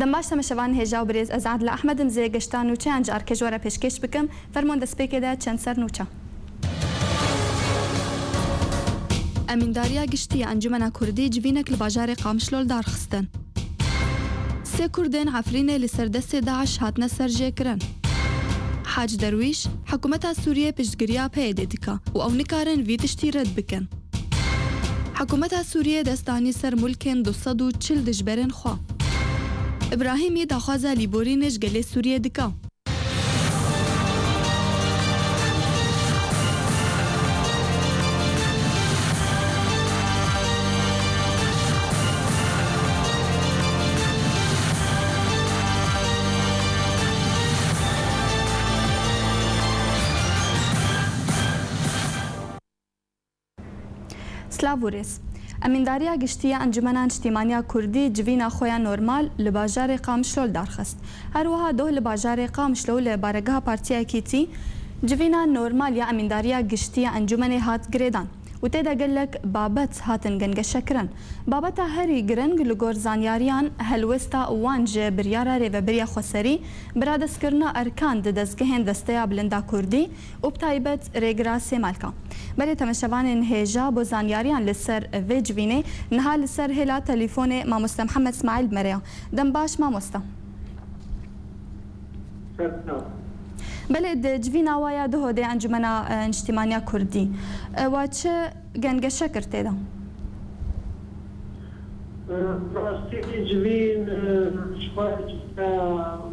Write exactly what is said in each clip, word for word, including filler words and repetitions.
Dem baş temaşevanên hêja û birêz, ez Adile Ehmed im, zê geşta nûçeyan carkê ji we re pêşkêş bikim. Fermon destpêkê de çend ser nûçe. Emîndariya Giştî ya Encûmena Kurdî civînek li bajarê Qamişlo li dar xistin. Sê Kurdên Efrînê li ser destê DAIŞ hatine serjêkirin. Hac Derwîş, Hikûmeta Sûriyê piştgiriya P Y D'ê dike û ew nikarin vî tiştî red bikin. Hikûmeta Sûriyê dest danî ser mulkên du sed û çil dijberên xwe. Îbrahîmî daxwaza lêborînê ji gelê Sûriyê dike. Silav û rêz. Emîndariya Giştî ya Encûmena Niştîmaniya Kurdî civîna xwe ya normal li bajarê Qamişlo li dar xist. Her wiha doh li bajarê Qamişlo li baregeha Partiya Yekîtî civîna normal ya Emîndariya Giştî ya Encûmenê hat girêdan û tê de gelek babet hatin gengeşekirin. Babeta herî giring li gor zanyariyan helwesta wan ji biryara Rêveberiya Xweserî, biradestkirina erkan di dezgehên Desteya Bilind a Kurdî û bi taybet rêgira Sêmalka. Belê temaşevanên hêja, bo zanyariyan li ser vê civînê niha li ser hêla telîfonê mamoste Mihemed Smaîl bi me re ya. Dem baş mamoste. Belê di civîna wa ya duhodê Encûmena, e, Niştîmaniya Kurdî, e, wa çi gengeşe kir tê de? Rastî civîn, e, ji xwe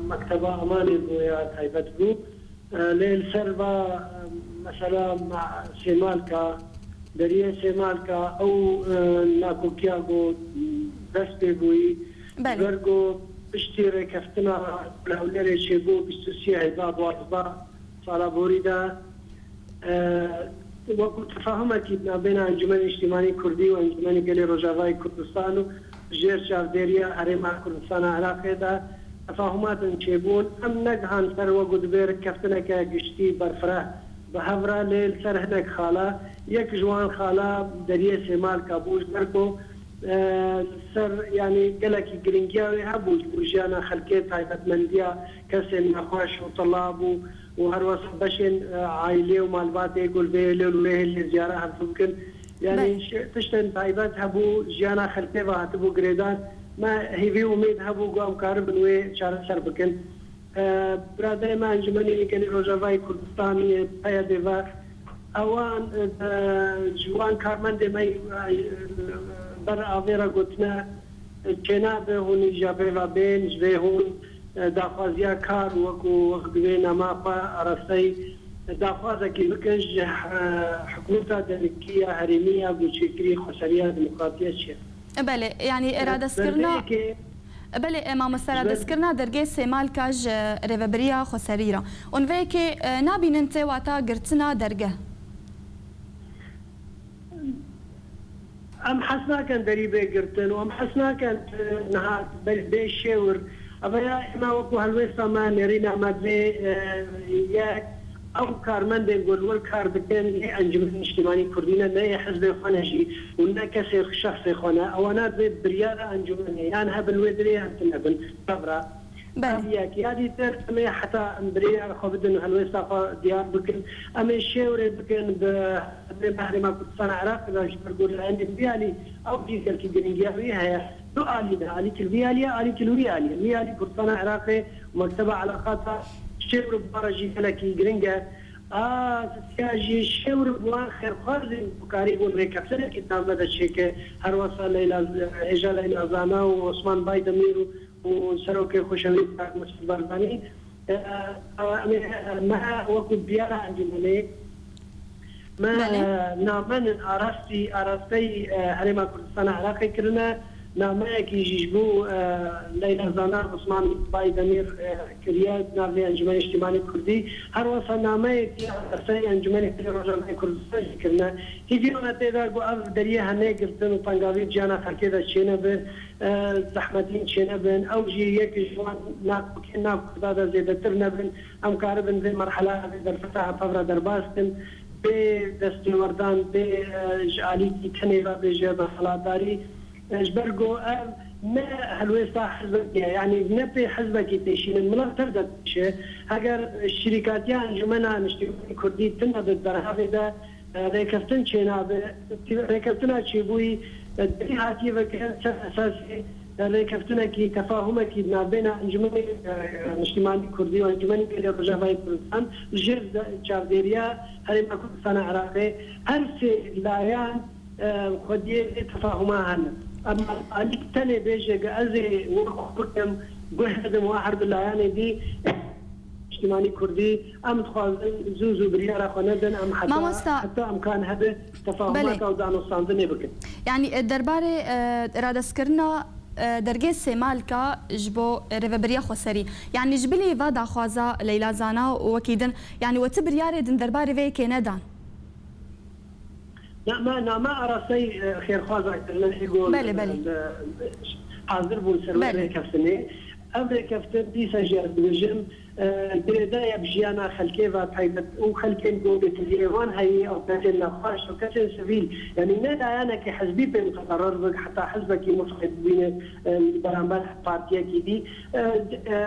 mekteba Amanê bû ya taybet bû. E, lê li ser va, e, mesela ma-, Sêmalka, deriyê Sêmalka, ew, e, nakokiya ku dest pê bûyî, Belê. Ji ber ku piştî rêkeftina ku li Hewlêrê çêbû bîst û sê heyva duwazdeh sala borî de, e, wekû tefahumekî di navbêna Encûmenê Niştîmanî Kurdî û Encûmenê Gelê Rojavayê Kurdistan û jêr çavdêriya Herêma Kurdistana Iraqê de tefahumatin çêbûn. Em negihan ser wekû dibê rêkeftineke giştî berfireh bi hev re, lê li ser hinek xala, yek ji wan xala deriyê Sêmalka bû, ji ber ku, e, ser, yanî gelekî giringiya wê hebû ji bo jiyana xelkê, taybetmendiya kesên nexweş û tila bû û her wesa beşên, e, aîlê û malbatê ku li vê hêlê û li wê hêlê ziyara hevdû bikin. Yanî Belê. Şi-, tiştên taybet hebû, jiyana xelkê ve hatibû girêdan. Me hêvî û umêd hebû ku em karibin wê çareser bikin. E, biraderê me Encûmenê Gelê Rojavayê Kurdistanê, P Y D ve, ewan, e, ji wan karmendê me, e, ber avê re gotine, e, çênabe hûn îja pê ve bên, ji vê hûn, e, daxwaziya kar wekû wek divê nama xwe arasteyî, e, daxwazekî bikin ji, e, hikûmeta derikî ya herêmî ya guçêkirî xweseriya demokratiya çi ye. E, belê, yanî, e, radestkirina, Belê, e, mamoste, radestkirina dergê Sêmalka ji Rêveberiya Xweserî re. Hûn vê yekê, e, nabînin tê wata girtina dergeh? Em hes nakin derî bê girtin û em hes nakin, e, niha bê, bê şêwir. Ev ya ême wekû helwêsta me, nêrîna me divê, e, yek, ew karmendên ku li wir kar dikin, ne Encûmenê Niştîmanî Kurdî ne, ne yê hizbê xwe ne jî û ne kesê şexsê xwe ne. Ewana divê biryara encûmenê yan hebin wê dirê yan tune bin. Tevra. Belê. Ev yek. Ya dîtir, em ê heta em biryara xwe bidin û helwêsta xwe diyar bikin. Em ê şêwrê bikin bi, bi Herêma Kurdistana Iraqê de ji ber ku li Endê bi vî alî ew jî gelkî giringiya wî heye. Du alî de, alî ki li vî alî ye, alî ki li wî alî ye. Li wî alî Kurdistana Iraqê û Mekteba Elaqata şêwr bi wan re jî gelekî giring e. A sisiya jî şêwr bi wan xêrxwazên ku karîbûn rêkeftinekî di nav me de çêke. Her wesa Leyla, hêja Leyla Zana û Osman Baydemîr û, û Serokê Xweşewîst Mesûd Barzanî. E, e, em ê, e, me wekû biyara encûmenê, me, Belê. e, namenin arastî, arasteyî, e, Herêma Kurdistana Iraqê kirine, nameyekî jî ji bo, e, Leyla Zana, Osman Baydemîr, e, kiriye, di navê Encûmenê Niştîmanê Kurdî. Her wesa nameyekî arasteyî Encûmenê Hizbê Rojavayê Kurdistan jî kirine. Hîvî me tê de ku ev deriyê hene girtin û tengavî ciyana xelkê de çênebe, e, zehmetîn çênebin. Ew jî yek ji wan nakokên nav Kurda de zêdetir nebin. Em karibin vê merhela, vê derfeta hev re derbas kin. Bê destêwerdan, bê, e, ji alîkî tenê ve bêje desthilatdarî. E, ji ber ku ev ne helwêsta hizbekî ye, yanî ne pê hizbekî têşînin, milet tev de têşe. Heger şirîkatiya Encûmena Niştimanî Kurdî tune bi berhavê de, e, rêkeftin çênabe, rêkeftina çêbûyî, e, derî hatiye vekirin ser esasê, e, rêkeftinekî, tefahumekî di navbêna Encûmenê, e, Niştimanî Kurdî û Encûmenê Gelê Rojavayê Kurdistan ji de-, çavdêriya Herêma Kurdistana Iraqê her sê layan e, xwediyê vê tefahuma hene. Em alîk tenê bêje ku ez ê wek xwe bikim, guh bidim wa her du layanê dî, Niştimanî Kurdî, em dixwazin zû zû biryara xwe nedin, em heta, Mamosta, heta imkan hebe tefahumata Belê. û danûstandinê bikin. Yanî, e, derbarê, e, radestkirina, e, dergê Sêmalka ji bo, e, Rêveberiya Xweserî. Yanî ji bilî va daxwaza Leyla Zana û wekî din, yanî we ti biryarê din derbarê vê yekê nedan? Na-, me name arasteyî, e, xêrxwaza kirine, hêgo Belê, belê. e, hazir bûn ser wê Belê. rêkeftinê. Ev rêkeftin dîsa jî ez dibêjim, e, girêdayî bi jiyana xelkê ve taybet û xelkên ku bêtiriyê wan heyî, ew kesên nexweş, ew kesên sivîl, yanî ne layanekî hizbî pê muteqerir bik, heta hizbekî muflî bibîne, e, li beramber partiyekî dî. E, e, e,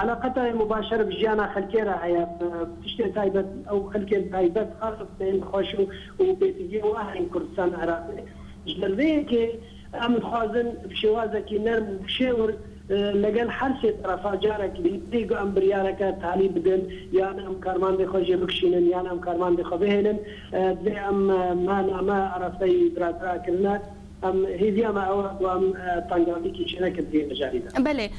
eleqeta mubaşer bi jiyana xelkê re heye. E, tiştê taybet, ew xelkên taybet, xas tên xweş û, û pêtiviyê wan heyî Kurdistan Iraqê. Ji ber vê yekê em dixwazin bi şêwazekî nerm û bi şêwir, e, legel her sê terefa carekî dî, tê ku em biryareke talî bidin, yan em karmandê xwe jê bikişînin, yan em karmandê xwe bihêlin, e, divê em, e, me name arasteyî biratira kirine. Em hêviya me ew e ku em, e, tengavîkî çênekin di vê mijarî de. Belê.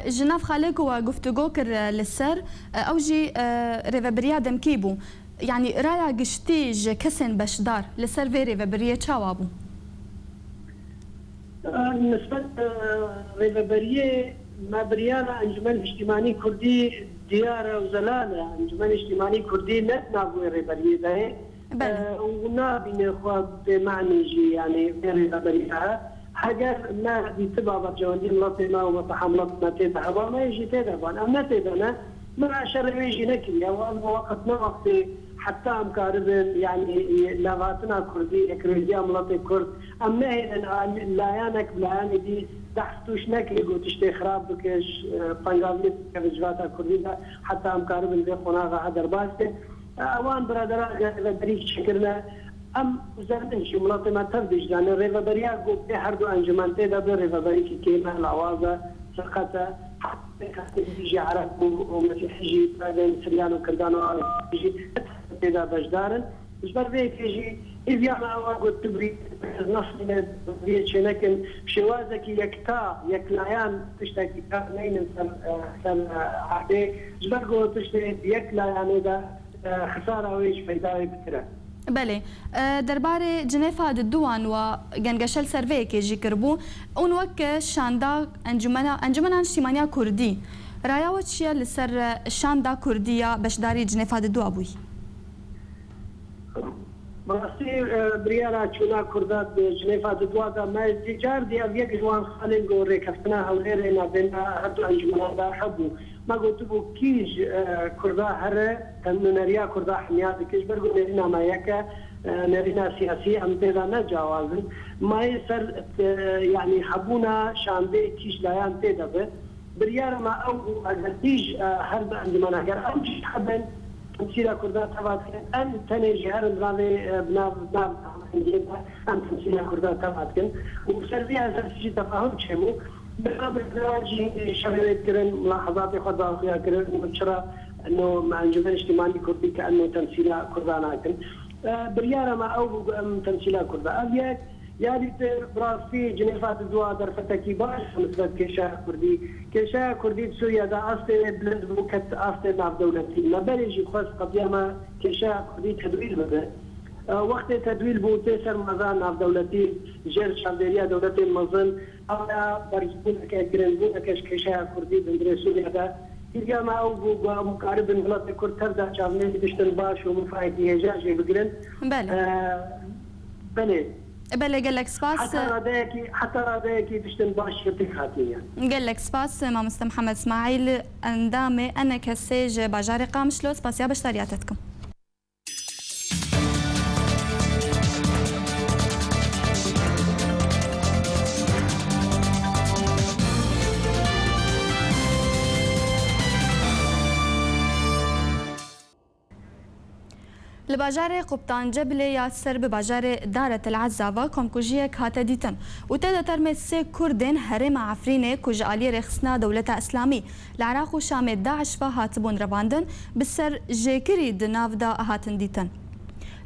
E, ji nav xalê ku we guftûgo kir, e, li ser, e, ew jî, e, rêvebiriya demkî bû. Yanî raya giştî ji kesên beşdar li ser vê rêvebiriyê çawa bû? E, nisbet, e, rêveberiyê me biryara Encûmen Niştimanî Kurdî diyar e û zelal e. Encûmen Niştimanî Kurdî ne di nav wê rêberiyê de ye. Belê. E, û nabîne xwe bê manî jî, yanî vê rêveberî de. Heger me dîtiba berjewendî miletê me û meteha miletê me tê de heba, me yê jî tê de ban. Em ne tê de ne, me şerê wê jî nekiriye. Û ev wext ne wextê heta em karibin, yanî levhatina Kurdî, yekrêziya miletê Kurd, em nehêlin a-, layanek bi layanê dî behs tûş neke, ku tiştê xirab bike, ş-, e, tengaviyê bike civata Kurdî de, heta em karibin vê qonaxa he derbas bin. Ewan biradera rêveberî çêkirine. Em zanin jî, miletê me tev dî jî zanin. Rêveberiya ku bê her du encûmen tê de bi rêveberîkî kêm e, lawaz e, seqet e. Heta kesên dî jî Ereb û, û Mesîhî jî, peyvên Siryan û Kirdan û Arab jî tê de beşdar in. Ji ber vê yekê jî hêviya me ew e ku tu bi, nasîne, bi çênekin, şêwazekî yekta, yeklayan tiştekî kar neynin ser, e, ser, e, erdê. Ji ber ku tiştê yek layanê de e, xisara wê ji feyda wê pitir e. Belê. E, derbarê Cinêfa di duwan we gengeşe li ser vê yekê jî kiribû. Hûn wek şanda Encûmena, Encûmena Niştîmaniya Kurdî, raya we çi ye li ser, e, şanda Kurdî ya beşdarî Cinêfa di duwa bûyî? Bi rastî, e, biryara çûna Kurda di Cinêfa di duwa de me dî car dî ev yek ji wan xalên ku rêkeftina Hewlêrê navbêna her du encûmenan de hebû. Me gotibû, kî ji, e, Kurda here, tem-, nûneriya Kurda hemiya dike, ji ber ku nêrîna me yek e, e, nêrîna siyasî, em tê de ne cawaz in. Mayê ser, e, yanî hebûna şandê kî ji layan tê de be. Biryara me ew bû, eger kî ji, e, her du encûmena, eger ew jî hebin, temsîla Kurda teva dikin, em tenê ji herin navê, e, bi nav, nav, em temsîla Kurda teva dikin. Û ser vî esasî jî tefahum çêbû. Bi nav bi nav jî şerê wê dikirin, mulahazatê xwe daxuya kirin û çira eno me Encûmen Niştimanî Kurdî ke eno temsîla Kurda nakin. E, biryara me ew bû ku em temsîla Kurda. Ev yek, ya dîtir bi rastî Cinêfa di dua derfetekî baş nisbet kêşeya Kurdî. Kêşeya Kurdî di Sûriye de astê wê bilind bû, ket astê navdewletî. Me berê jî xwest qediya me kêşeya Kurdî tedwîl bibe. E, wextê tedwîl bû, tê ser maza navdewletî, jêr çavdêriya dewletên mezin, aya berzbûneke, giringbûneke ji kêşeya Kurdî di hundirê Sûriye de. Hêviya me ew bû, ku em karibin miletê Kurd tev de çavnêrî biştin baş û mifayekî hêja jê bigirin. Belê. E, belê. Belê, gelek spas. Heta radeyekî, heta radeyekî tiştên baş yê pêk hatîne. Gelek spas, mamoste Mihemed Îsmaîl, endamê ENKSê ji bajarê Qamişlo, spasiya beşdariya te dikim. Li bajarê Qubtan Cebilê ya ser bi bajarê Daret el Ezza ve komkujiyek hate dîtin û tê de termê sê Kurdên herêma Efrînê ku ji aliyê rêxistina Dewleta Îslamî li Iraq û Şamê DAIŞ ve hatibûn revandin, bi ser jêkirî di nav de hatin dîtin.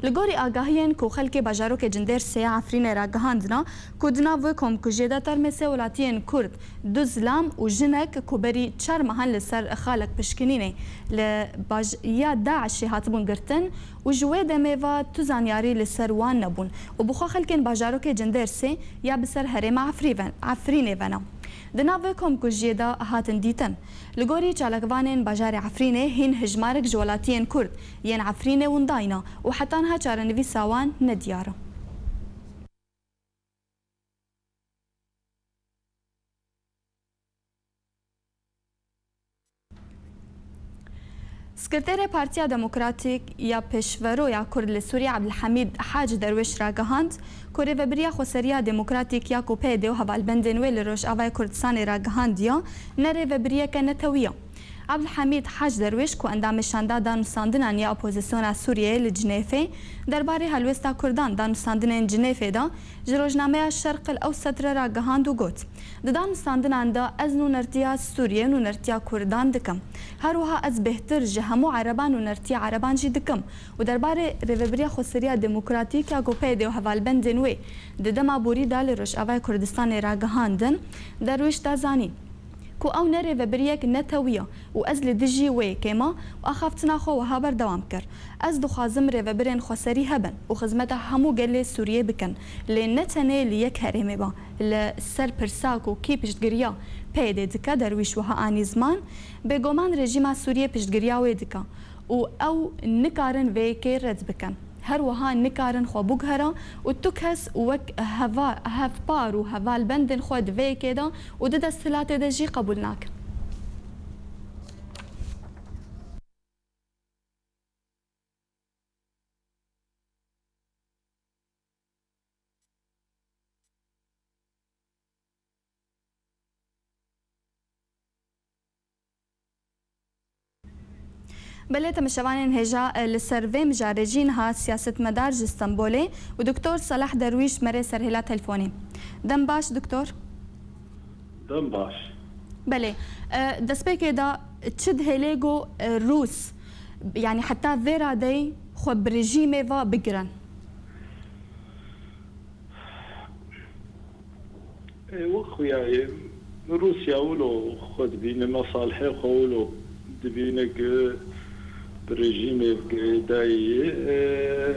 Li gorî agahiyên ku xelkê bajarokê Cindêrsê ya Efrînê ragihandina, ku di nav wê komkujiyê de termê sê welatiyên Kurd, du zilam û jinek ku berî çar mehan li ser xalek pişkinînê li baj-, ya DAIŞê hatibûn girtin û ji wê demê ve tu zanyarî li ser wan nebûn û bi xwe xelkên bajarokê Cindêrsê ya bi ser herêma Efrî ve-, Efrînê ve ne. Di nav vê komkujiyê de hatin dîtin. Li gorî çalakvanên bajarê Efrînê hîn hijmarek ji welatiyên Kurd yên Efrînê windayne û heta niha çarenivîsa wan nediyar e. Sekreterê Partiya Demokratîk ya Pêşveroya Kurd li Sûriyê Ebdilhemîd Hac Derwêş ragihand ku rêvebiriya Xweseriya Demokratîk ya ku P Y D û hevalbendên wê li Rojavayê Kurdistanê ragihandiye ne rêvebiriyeke netewî ye. Ebdilhemîd Hac Derwêş ku endamê şanda danûstandinan ya opozisyona Sûriyeyê li Cinêfê derbarê helwêsta Kurdan danûstandinên Cinêfê de ji rojnameya Şerq el Ewset re ragihand û got, Di danûstandinan de ez nûnertiya Sûriyê nûnertiya Kurdan dikim. Her wiha ez bêhtir ji hemû Ereban nûnertiya Ereban jî dikim û derbarê Rêvebiriya Xweseriya Demokratîk ya ku P Y D û hevalbendên wê di dema borî de li Rojavayê Kurdistanê ragihandin, Derwêş da zanîn ku ew ne rêvebiriyek netewî ye û ez li dijî wê yekê me û axaftina xwe wiha berdewam kir, Ez dixwazim rêvebirên xweserî hebin û xizmeta hemû gelê Sûriyê bikin, lê ne tenê li yek herêmê be. Li ser pirsa ku kî piştgiriya P Y D dike, Derwîş wiha anî ziman, Bêguman rejîma Sûriyê piştgiriya wê dike û ew nikarin vê yekê red bikin. Her wiha nikarin xwe biguhere û tu kes wek heva-, hevpar û hevalbendên xwe di vê yekê de û di desthilatê de jî qebûl nakin. Belê, temaşevanên hêja, e, li ser vê mijarê jî niha siyasetmedar ji Stenbolê û Doktor Salah Derwîş me rê serhêla telefonê. Dem baş, Doktor. Dem baş. Belê, e, destpêkê de çi dihêlê ku, e, Rûs, yanî heta vê radeyê xwe bi rejîmê ve bigirin? Ê, wek xuya ye, Rûsya wilo xwe dibîne, mesalihê xwe wilo dibîne ku bi rejîmê girêdayî ye. Ê,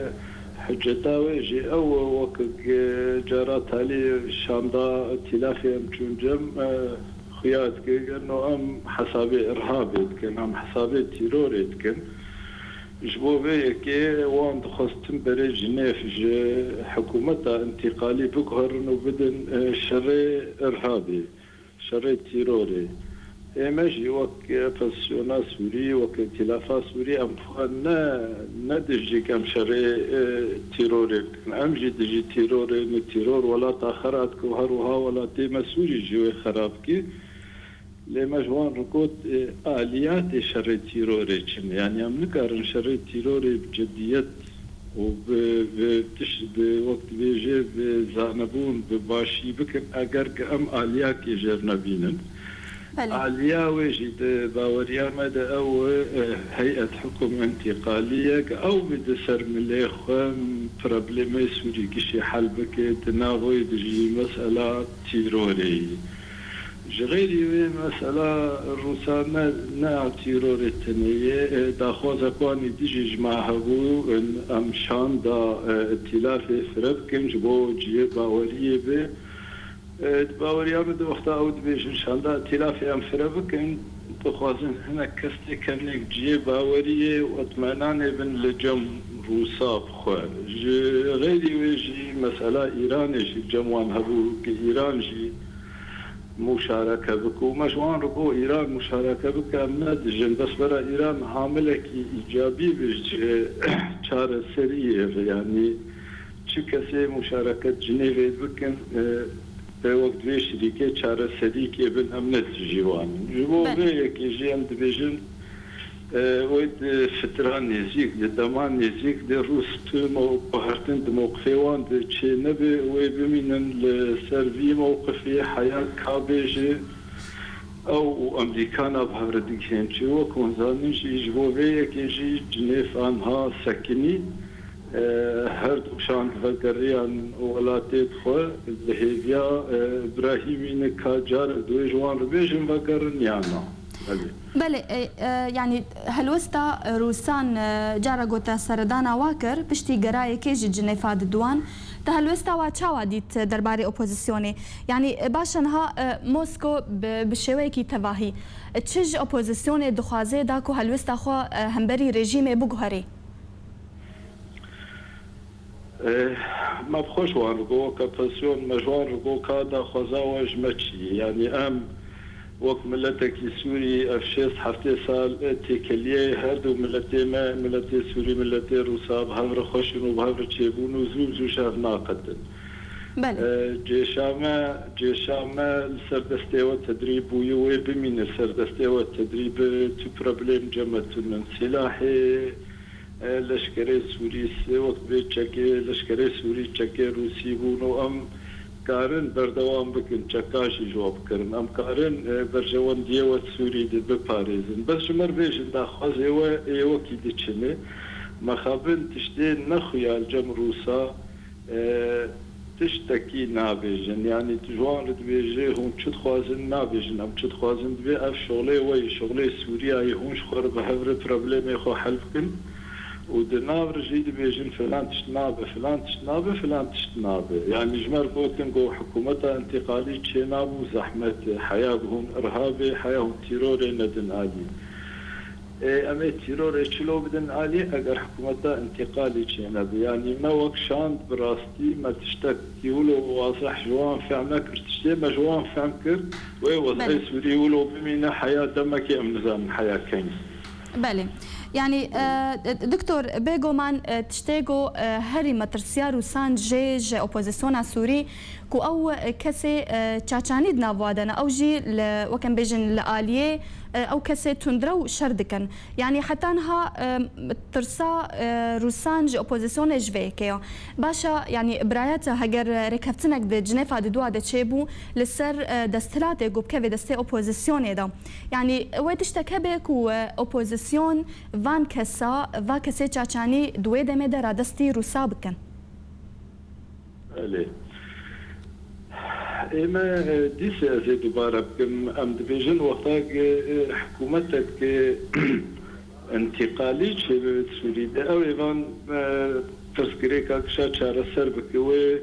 hiceta wê jî ew e, wek ku cara talî şanda tîlafê em çûn cem, ê, xuya dike, gelo em hesabê irhabê dikin, em hesabê tîrorê dikin. Ji bo vê yekê wan dixwestin berê Jinêv ji hikûmeta întîqalî biguherin û bidin, e, şerê irhabê, şerê tîrorê. Ê me jî wek opozisyona Sûrî, wek Îtîlafa Sûrî em xwe ne, ne dijî em şerê, e, tîrorê bikin. Em jî dijî tîrorê, ne tîror welata xera dike û her wiha welatê me Sûrî jî wê xera bike. Lê me ji wan re got, e, aliyatê şerê tîrorê çi ne? Yanî em nikarin şerê tîrorê bi cidiyet û bi, bi tişt, bi wek dibêje, bi zanebûn, bi başî bikin, eger ki em aliyakê jêr nebînin. Belê. Aliya wê jî di baweriya me de ew e, e, heyet hukum întîqalî ye, ki ew bi di ser milê xwe problemê Sûrî gişî hel bike, di nav wê de jî mesela tîrorê ye. Ji xêrî wê mesela Rûsa ne, ne a tîrorê tenê ye. E, daxwazek wan î dijî ji me hebû, in, em şanda, e, îtîlafê fire bikin, ji bo cihê baweriyê be. E, di baweriya min de wexta ew dibêjin şanda îtîlafê em fire bikin, dixwazin hinek kes têkevin cihê baweriyê û etmenanê bin li cem Rûsa bi xwe. Ji xêrî wê jî mesela Îranê jî cem wan hebû, ki Îran jî muşareke bike û me ji wan re got, Îran muşareke bike, em nedijin. Bes bera Îran amilekî îcabî be ji çareseriyê ve, yanî çi kesê muşareket Cinêvê bikin, e, pê wek divê şirîkê çareserîkê bin, em ne dijî wan in. Ji bo Belê. vê yekê jî em dibêjin, E, wê di fitra nêzîk, di dema nêzîk de Rûs tu mo-, guhertin di mewqifê wan de çê nebe, wê bimînin li ser vî mewqifê heya ka bêje ew û Amerîkana bi hev re digihên çi. Wek hûn zanin jî ji bo vê yekê jî Cinêv anha sekinî. E, her du şand vegeriyan welatê xwe bi hêviya, e, Îbrahîmî ne ka carek di wê ji wan re bêjin vegerin yan na. Belê. Belê, e, e, yanî helwesta Rûsan, e, cara ku te seredana wa kir, piştî gerayekê ji Cinêfa di duan, te helwesta wa çawa dît derbarê opozisyonê? Yanî, e, baş e niha, e, Mosko bi, bi şêweyekî tevahî, e, çi ji opozisyonê dixwaze da ku helwesta xwe, e, hemberî rejîmê biguherê? Eh, me bi xwe ji wan re got, wek opozisyon me ji wan re got, ka daxwaza we ji me çi ye? Yanî em wek miletekî Sûrî ev şêst heftê sal, eh, têkeliyê her du miletê me, miletê Sûrî, miletê Rûsa bi hev re xweş in û bi hev re çêbûn û zû bi zû ji hev naqetin. Belê. Eh, cêşa me, cêşa me li ser destê we tedrîb bûye, wê bimîne li ser destê we tedrîb, tu problem cem me tune. Silahê, E, leşkerê Sûrî, wek vê çekê, leşkerê Sûrî çekê Rûsî bûn û em karin berdewam bikin, çeka jî ji we bikirin. Em karin, e, berjewendiyê we Sûrî de biparêzin. Bes ji me re bêjin daxwazê we ê wekî diçine. Mexabin tiştê nexuya li cem Rûsa, e, tiştekî nabêjin. Yanî tu ji wan re dibêjî, hûn çi dixwazin, nabêjin, em çi dixwazin. Divê ev şoxlê we yî, şoxlê Sûriyayê, hûn ji xwe re bi hev re problemê xwe hel bikin. Û di nav re jî dibêjin, filan tişt nabe, filan tişt nabe, filan tişt nabe. Yanî ji me re gotin ku hikûmeta întîqalî çênabû, zehmet e. Heya hûn irhabê, heya hûn tîrorê nedin alî. Ê, em ê tîrorê çilo bidin alî, eger hikûmeta întîqalî çênebe. Yanî me wek şand bi rastî me tiştekî wilo wazeh ji wan fehm nekir. Tiştê me ji wan fehm kir, wê wez'ê Belê. Sûrî wilo bimîne heya demekê em nizanin heya kengî. Belê. Yanî, e, doktor, bêguman, e, tiştê ku, e, herî metirsiya Rûsan jê ji opozisyona Sûrî, ku ew, e, kesê, e, çaçanî di nav wa de ne, ew jî li, wek em bêjin, li aliyê, e, ew kesê tundrew şer dikin. Yanî heta niha, e, tirsa, e, Rûsan ji opozisyonê ji vê yekê ya. Baş e, yanî biraya te heger rêkeftinek di Cinêfa di dua de çêbû, li ser, e, desthilatê ku bikeve destê opozisyonê de. Yanî wê tiştek hebe ku, e, opozisyon van kesa, va kesê çaçanî di wê demê de radestî Rûsa bikin. Belê. Ê me, e, dîsê ez ê dubare bikim. Em dibêjin wexta ku, e, hikûmetek, e, întîqalî çêbibe di Sûrî de, ew ê van, e, pirsgirêka kişa çareser bike. Wê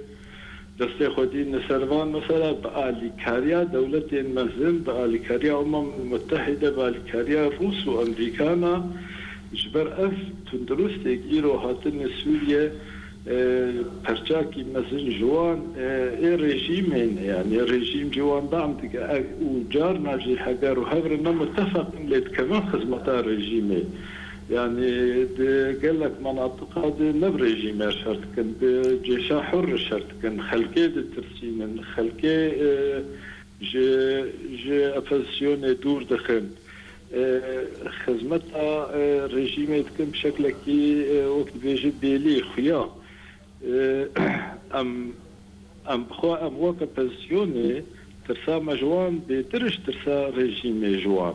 destê xwe dîn li ser van mesela bi alîkariya dewletên mezin, bi alîkariya Umem Mutehîde, bi alîkariya Rûs û Amerîkana, ji ber ev tunduristêk îro hatine Sûriye, e, perçakî mezin ji wan, e, ê rejîmê ne, yanî rejîm ji wan dam dike, e, û carna jî heger û hev re ne mutefeqin lê dikevin xizmeta rejîmê. Yanî di gelek menatiqa de ne bi rejîmê re şer dikin, bi cêşa hur re şer dikin, xelkê ditirsînin, xelkê, e, ji, ji opozisyonê dûr dixin. E, xizmeta, e, rejîmê dikin bi şeklekî, e, wek dibêje bêlî, xuya. E, em, em bi xwe, em wek opozisyonê tirsa me ji wan bêtir e ji tirsa rejîmê ji wan.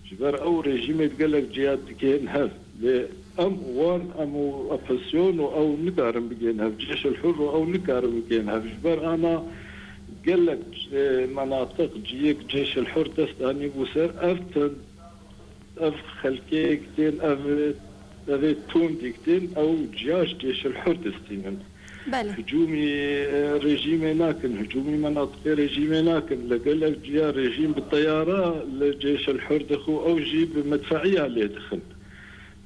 Ji ber ew rejîmê di gelek ciya digihên hev. Lê em û wan, em û opozisyon û ew nikarin bigihên hev. Cêşil Hur û ew nikarin bigihên hev. Ji ber ana gelek, e, menatiq ciyêk Cêşil Hur dest anîbû ser ev tin, ev xelkêk tên, ev, ev ê tundîk tên, ew ciya ji Cêşil Hur distînin. Belê. Hicûmî, e, rejîmê nakin, hicûmî menatiqê rejîmê nakin. Li gelek ciya rejîm bi teyara li Cêşil Hur dixwe, ew jî bi medfeiya lê dixin.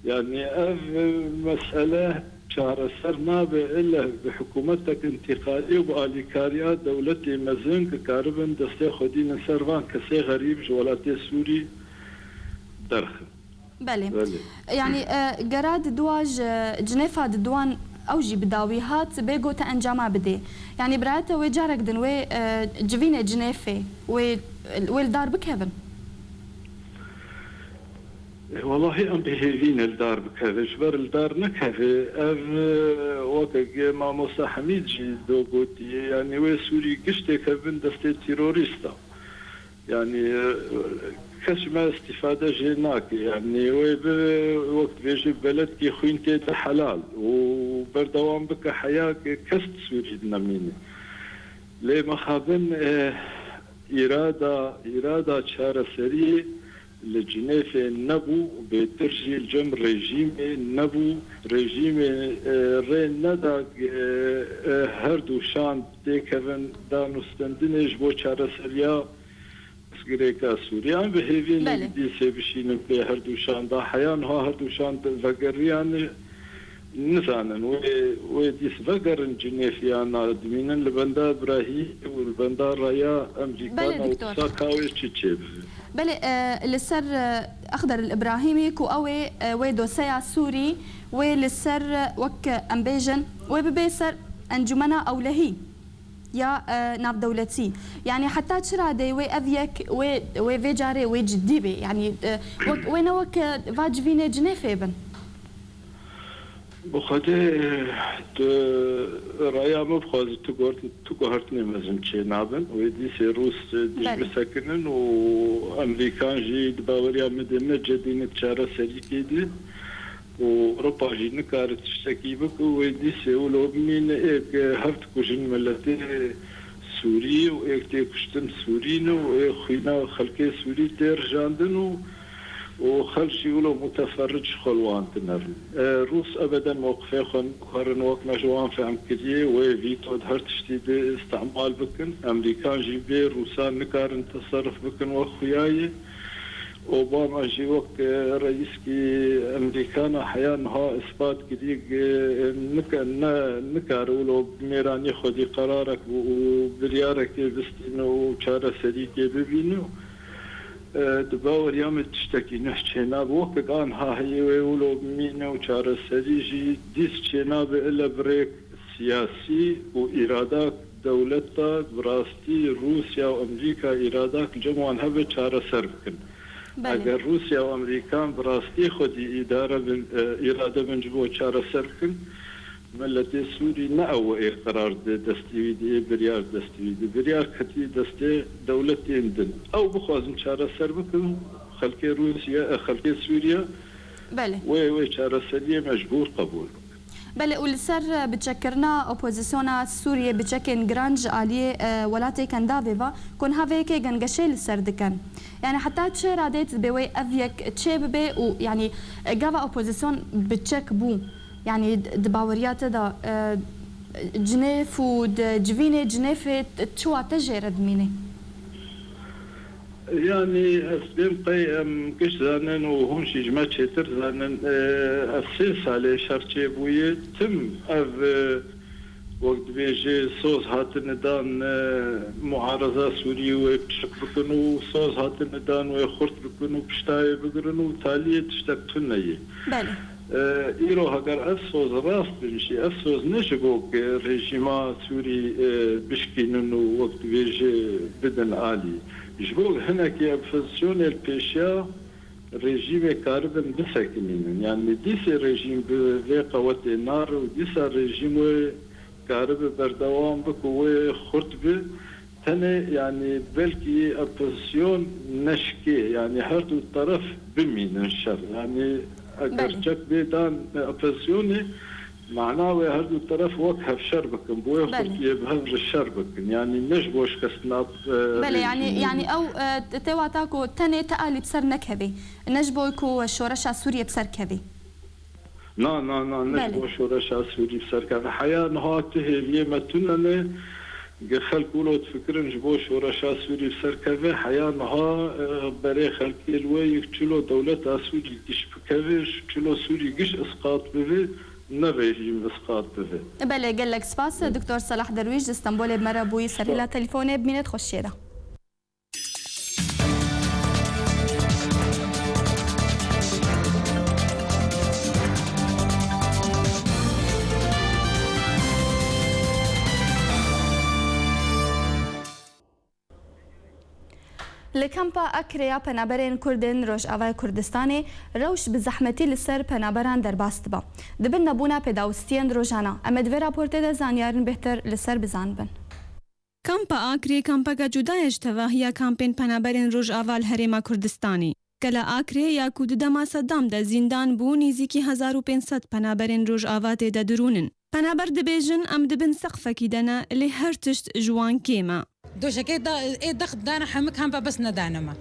Yanî ev, e, mesele çareser nabe ille bi hikûmetek întîqalî û bi alîkariya dewletê mezin ku karibin destê xwe dînin ser van kesê xerîb ji welatê Sûrî derxin. Belê. Belê. Yanî, e, gera di dua ji Cinêfa di duan ew jî bi dawî hat, bê got te encama bidê. Yanî birayê te wê carek din wê, e, civînê Cinêfê, wê, wê li dar bikevin? Welahî em bi hêvî ne li dar bikeve. Ji ber li dar nekeve, ev, e, weke mamosta Hemîd jî do gotiye, yanî wê Sûrî giş têkevin destê terorîsta. Yanî, e, kes ji me îstîfade jê nake. Yanî wê bi, wek dibêjî, beledkî xwîn tê de helal û berdewam bike heya ke kes di Sûrî de nemîne. Lê mixabin, e, îrada, îrada çareseriyê li Cinêfê nebû, bêtir jî li cem rejîmê nebû. Rejîmê, e, rê neda, e, e, her du şand têkevin danûstendinê ji bo çareseriya pirsgirêka Sûrî. Em bi hêvî ne Belê. dîsê bişînin pê her du şanda. Heya niha her du şand vegeriyane. Nizanin, wê, wê dîs vegerin Cinêf ya na, dimînin li benda Brahî û li benda raya Emrîkana Belê, û doktor. Wisa ka wê çi çêbibe. Belê, e, li ser, e, Axder el Ibrahîmî ku ew ê, e, wê doseya Sûrî, wê li ser, e, wek, e, em bêjin, wê bibe ser encûmena ewlehî ya, e, navdewletî. Yanî heta çi radeyê wê ev yek, wê, wê vê carê wê cidî bê? Yanî, e, wek, wê ne wek, e, va civînê Cinêfê bin. Bi Xwedê, tu raya min bixwazî, tu guhert-, tu guhertinê mezin çênabin. Wê dîsê Rûs, e, dij Belê. bisekinin û Emerîkan jî di baweriya min de ne cedî ne çareserî tê de û Ewropa jî nikare tiştekî bike. Wê dîsê wilo bimîne êk hev dikujin miletê Sûrî û êk tê kuştin Sûrî ne û ê xwîna xelkê Sûrî tê rijandin û û xelk jî wilo muteferric ji xwe li wan dinerin. E, Rûs ebeden mewqifê xwe niguherin, wek me ji wan fehm kiriye, wê vîto di her tiştî de îstimal bikin. Emerîkan jî bê Rûsan nikarin teserruf bikin wek xuya ye. Obama jî wek, e, reîskî Emerîkana heya niha îspat kiriye, e, nika-, ne, nikare wilo bi mêranî xwedî qerarek û, û biryarekê bistîne û çareserîkê bibîne. E, di baweriya min tiştekî nuh çênabe. Wekek anha heye wê wilo bimîne û çareserî jî dîs çênabe ile bi rêk siyasî û îradak dewleta bi rastî Rûsya û Emerîka îradak li cem wan hebe çareser bikin. Belê. Eger Rûsya û Emerîkan bi rastî xwedî îdare bin, e, îrade bin ji bo çareser bikin, Miletê Sûrî ne ew ê qerar dide destî wî de, ê biryar destî wî de. Biryar ketiye destê dewletên din. Ew bixwazin çareser bikin, xelkê Rûsya, e, xelkê Sûriye Belê. wê, wê çareseriyê mecbûr qebûl bikin. Belê, û li ser, e, biçekkirina opozisyona Sûriyê biçekên giran ji aliyê, e, welatê Kendavê ve ku niha vê yekê gengeşê li ser dikin. Yani heta çi radeyê tu dibê wê ev yek çê bibe û yani, e, gava opozisyon biçek bû? Yani di, di baweriya te de, e, Cinêf û di civînê Cinêfê t-, çi wate jê re dimîne? Yani ez bêm qey em giş zanin û hûn jî ji me çêtir zanin, e, ev sê salê şer çêbûye. Tim ev, e, wek dibêje soz hatine dan, e, muareza Sûrî wê piçik bikin û soz hatine dan wê xurt bikin û piştayê bigirin û taliyê tiştek tune ye. Belê. E, îro heger ev soz rast bin jî, ev soz ne ji bo ku rejîma Sûrî, e, bişkînin û wek dibêje bidin alî. Ji bo hinekî opozisyonê li pêşiya rejîmê karibin bisekinînin. Yani dîsê rejîm bi vê qewetê nare û dîsa rejîm wê karibe berdewam bike, wê xurt bi. Tenê, yani, belkî opozisyon neşkê, yani, her du teref bimînin şer. Yani, eger Belê. çek bê dan, e, opozisyonê, mana wê her du teref wek hev şer bikin, bi wê Belê. xurtiyê bi hev re şer bikin. Yani, ne ji bo şikestina, e, Belê, yani, rejîmê. yani ew, e, te wata ku tenê te alî bi ser nekevê. Ne ji bo ku şoreşa Sûriyê bi ser kevê. Na, na, na, ne ji Belê. bo şoreşa Sûrî bi ser keve. Heya niha tu hêviyê me tune ne, ge xelk wilo difikirin ji bo şoreşa Sûrî bi ser keve. Heya niha, e, berê xelkê li wê yek çilo dewleta Sûrî giş bikeve, çilo Sûrî giş isqat bibe, ne rejîm isqat bibe. Belê, gelek spas. Doktor Salah Derwîş ji Stenbolê bi me re bûyî ser hêla telefonê, bimînê di xweşiyê de. Li kampa Akrê ya penaberên Kurd ên Rojavayê Kurdistanê rewş bi zehmetî li ser penaberan derbas dibe. Di bin nebûna pêdawistiyên rojana. Em ê di vê raportê de zanyarên bêhtir li ser bizanibin. Kampa Akrê kampeke cuda ye ji tevahiya kampên penaberên Rojava li Herêma Kurdistanê. Gela Akrê ya ku di dema Sedam de zîndan bû, nêzîkî hezar û pênc sed penaberên Rojava tê de dirûnin. Penaber dibêjin, em di bin seqfekî de ne, lê her tişt ji wan kêm e. Doşekê da, ê dext dane hemik hempa bes nedane me.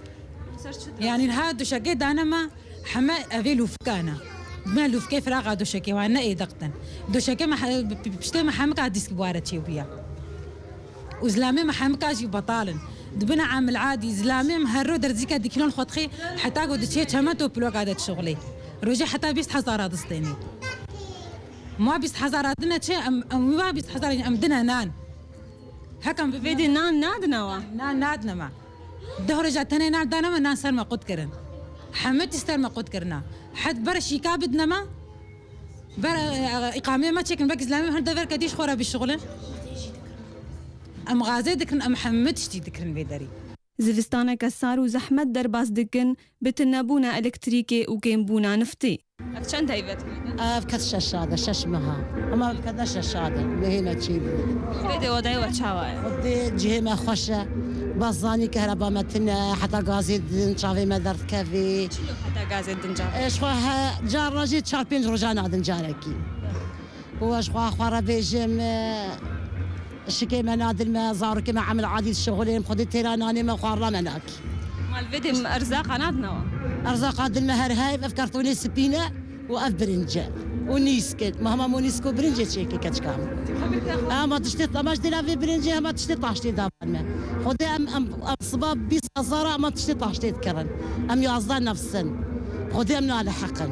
Yanî ha doşekê dane me, heme evê lûfika ne. Me lûfkê firaxa doşekê wan ne ê dext in. Doşekê me he-, p-, p-, piştê me hemika dîsk bi ware çêbûye. Û zilamê me hemika jî betal in. Di bin amil adî, zilamê me her ro derzîke dikilon xwe dixê, heta ku diçê çemeto piloka de dişuxulê. Rojê heta bîst hezara distênê. Ma bîst hezara dine çi, em, em wa bîst hezara em dine nan. Hek em bi vê dê nan nadine wa? Nan nadine me. Deh roja tenê nan dane me, nan ser me qut kirin. Hemû tî ser me qut kirina. Het ber şîka bidine me, ber, e, îqamê me çêkin, belkî zilamê me her dever kedî ji xwe re bişuxulin. Em xazê dikirin, em hemû tiştî dikirin vê derî. Zivistaneke sar û zehmet derbas dikin, bi tunebûna elektrîkê û kêmbûna niftê. Ev çend heyvet? Ev kes şeş sal e, şeş meha. Hema ev kes ne şeş sal e, mehê me çêbû. Vê dê odayê we çawa ye? Xwedê cihê me xweş e. Bas zanî kehreba me tune, heta gazê din çavê me derdikevê. Çilo heta gazê din çavê? E, ji xwe he, carna jî çar pênc rojan nadin carekî. Û ez xwe, xwe re bêjim, e, şikê me nadin me, zarokê me emil adî dişixulên, Xwedê têra nanê me xwarina me nakî. Ma li vê dê erzaqa nadine wa? Erzaqa din me her heyv, ev kartonê spî ne û ev birinc e. Û nîsk e. Me hema mo nîsk û birincê çêkê keçika min. Hema tiştê, hema ji dêla vê birincê hema tiştê taştê davan me. Xwedê em, em, em siba bîst hezar a hema tiştê taştê dikirin. Em yazdeh nefs in. Xwedê em naliheqin.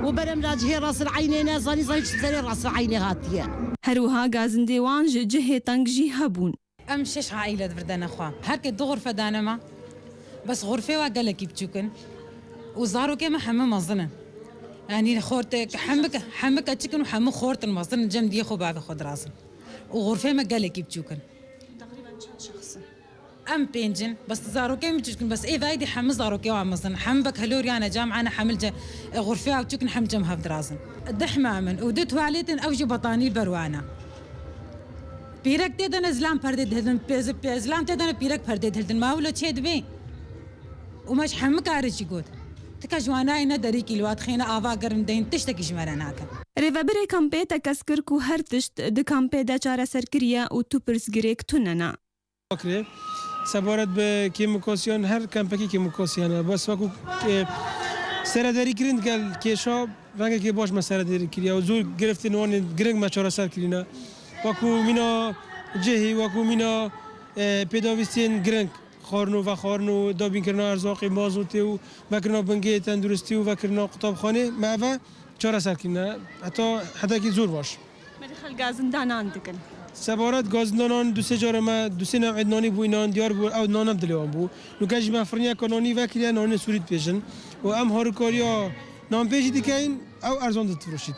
Û berem la cihê Rasil Eynê ne, zanî, zanî çi serê Rasil Eynê hatiye. Her wiha gazindê wan ji cihê teng jî hebûn. Em şeş aîle di vir de ne xwe. Her ke du xurfe dane me. Bes xurfê wa gelekî biçûk in. Û zarokê me heme mezin in. Yanî xortek, hemik, hemik keçik in û hemû xort in mezin in, cem diyê xwe bavê xwe dirazin. Û xurfê me gelekî biçûk in. Teqrîben çend şexs in? Em pênc in, bes zarokê min çûk in, bes ê vayî dî hemû zarokê wan mezin, hemû bek heloriyane cem ane, hemil ce, e, xurfeya çûk in, hem cem hev dirazin. Deh mam in û du tuwalet in, ew jî betanî li ber wan e. Pîrek tê de ne, zilam perdê dihildin, pê-, pê-, zilam tê de ne, pîrek perdê dihildin. Ma wilo çê dibê? Û me ji hemû karê jî got. Tika ji wan nayê ne derîkî li wa dixê ne ava germ deyin, tiştekî ji me re nakin. Rêvebirê kampê tekez kir ku her tişt di kampê de çareser kiriye û tu pirsgirêk tune ne. Akrê. Sebaret bi kêmikosiyan, her kempekî kêmikosiyan e. Bes wekû, e, serederîkirin gel kêşa rengekê baş me serederî kiriye û zor giriftin wan ê giring me çareser kirîne. Wekû mîna cihî, wekû mîna, e, pêdavîstiyên giring, xwarin û vexwarin û dabînkirina erzaqê, mazotê û vekirina bingehê tenduristî û vekirina qutabxanê me eve çareser kirine. Heta hedekî zor baş. Berî xelk gazindanan dikin. Sebaret gazindanan du sê cara me, du sê new'ê nanî bû, înan diyar bû, ew nan ne dilê wan bû. Nûke jî me firniyeka nanî vekiriye, nanê sûrî dipêjin. Û em harikariya nanpêjî dikeyin, ew erzan difiroşît.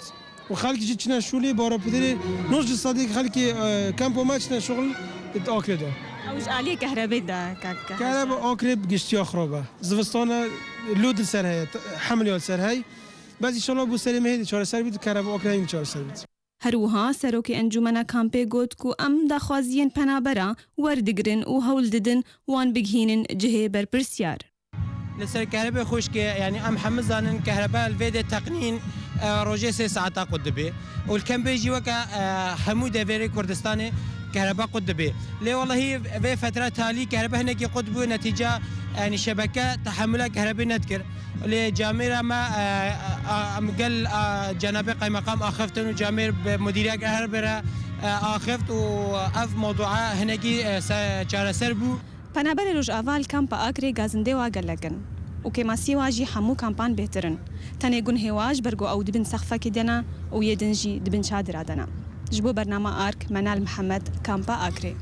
Û xelkî jî çine şûlê, bara pitirê, nod ji sedê xelkê, e, kempa me çine şuxul di Akrê de. Ew ji aliyê kehrebê de, kak, kak. Kehreba Akrê bi giştiya xirab e. Zivistana lûd li ser heye, t-, hemliya li ser hey. Bes înşallah bo serê mehê de çareser bît û kehreba Akrê hîn çareser bît. Her wiha serokê encûmena kampê got ku em daxwaziyên penabera werdigrin û hewl didin wan bigihînin cihê berpirsiyar. Li ser kehrebe xwişkê, yanî em hemû zanin kehrebe li vê de teqnîn, e, rojê sê saeta qut dibe. Û li kempê jî weke, e, hemû deverê Kurdistanê kehrebe qut dibe. Lê welehî vê fetra talî kehrebe hinekî qut bû, netîca, yanî şebeke tehemûla kehrebe nedikir. Lê camêra me, e, a, em gel, a, cenabê qeymeqam axiftin û camêr bi mudîriya kehrebe re, e, axift û ev mewdua hinekî, e, se-, çareser bû. Penaberê Rojava li kampa Akrê gazindê wa gelek in û kêmasiyê wa jî hemû kampan bêhtir in. Tenê gunhê wa ji ber ku ew di bin sexfekê de ne û yê din jî di bin çadira de ne. Ji bo bernama Ark, Menal Mihemed, Kampa Akrê.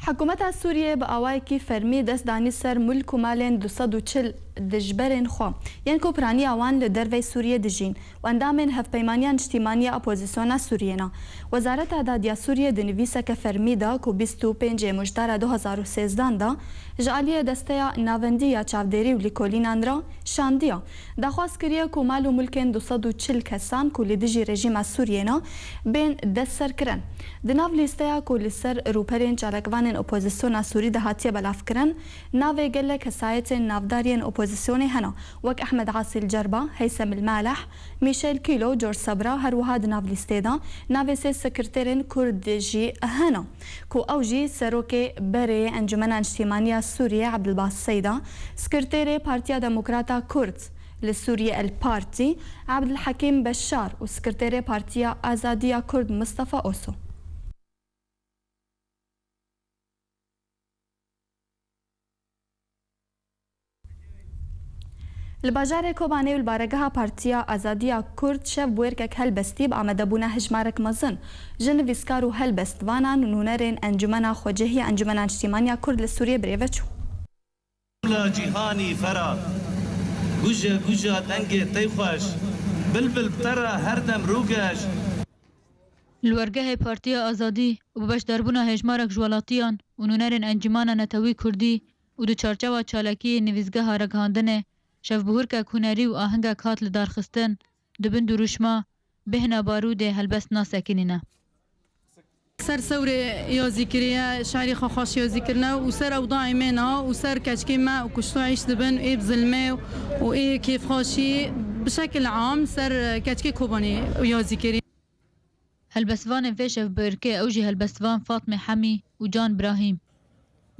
Hikûmeta Sûriyê bi awayekî fermî dest danî ser mulk û malên du sed û çil dijberên xwe yên ku piraniya wan li dervey Sûriyê dijîn û endamên Hevpeymaniya Niştîmanî ya Opozisyona Sûriyê ne. Wezareta Dadiya Sûriyê di nivîseke fermî de ku bîst û pêncê Mûjdara du hezar û sêzdan de ji aliyê Desteya Navendî ya Çavdêrî û Lîkolînan re şandiye, daxwaz kiriye ku mal û milkên du sed û çil kesan ku li dijî rejîma Sûriyê ne, bên destserkirin. Di nav lîsteya ku li ser rûperên çalakvanên opozisyona Sûrî de hatiye belavkirin, navê gelek kesayetên navdar yên opozisyonê hene, wek Ehmed Asîl Cerba, Heysem El Maleh, Mîşel Kîlo, George Sabra, her wiha di nav lîstê de navê sê sekreterên Kurd jî hene, ku ew jî serokê berê Encûmena Niştîmanî ya Sûriyê Ebdilbas Seyda, sekreterê Partiya Demokrata Kurd li Sûriyê El Partî Ebdilhekîm Beşar û sekreterê Partiya Azadî ya Kurd Mistefa Oso. Li bajarê Kobanê û li baregeha Partiya Azadiya Kurd şev bûyerkek helbestî bi amadebûna hejmarek mezin ji nivîskar û helbestvanan û nûnerên Encûmena Xwecehiya Encûmena Niştîmaniya Kurd li Sûriyê birêve çû. Gula cîhanî fera, guje guja dengê tey xweş, bilbil bi te re her dem rûgeş. Li wergehê Partiya Azadî û bi beşdarbûna hejmarek ji welatiyan û nûnerên Encûmena Netewî Kurdî û di çarçewa çalakiyê nivîsgeha ragihandinê, şevbihurkek hunerî û ahengek hat lidarxistin, di bin dirûşma Bêhna Barûdê helbest nasekinîne. Ser Sewrê yazî kiriye, şerî xwe xweş yazî kirine û ser ewdayê me na û ser keçikê me û kuşto îş dibin ê bi zilmê û ê kêfxweşî bi şekil am ser keçikê Kobanê yazî kirî. Helbestvanên vê şevbirkê ew jî helbestvan Fatmê Hemî û Can Brahîm.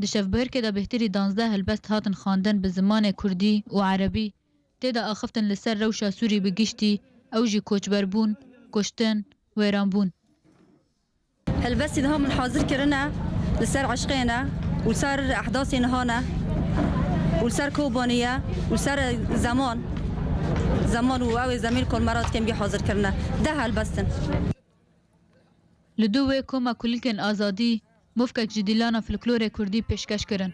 Di şevbirkê de bêhtirî danzdeh helbest hatin xwendin bi zimanê kurdî û erebî, tê de axiftin li ser rewşa Sûrî bi giştî, ew jî koçberbûn, kuştin, wêranbûn. Helbestî niha min hazir kirine li ser eşqê ne û li ser ehdasê niha ne û li ser Kobanê ye û li ser zeman, zeman û ew ê zemîn ku li me re dikin bî hazir kirine. Deh helbest in. Li dû wê koma kulîlkên azadî movkek ji dîlana folklorê kurdî pêşkeş kirin.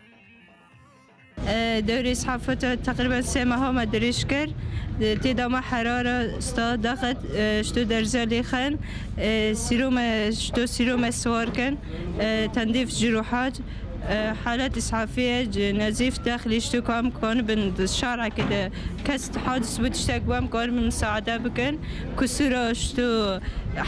Dewrê îshafeta teqrîben sê meha me dirêj kir. Tê de me herara sta daxet, ji to derze lêxen, sîrome, ji to sîrome siwar kin, tendîf cîruhat, halet îshafiyê, nezîf dexlî ji to kam kanibin şarekê de kes hadis bû tiştek bû em kanibin misaade bikin. Kusura ji to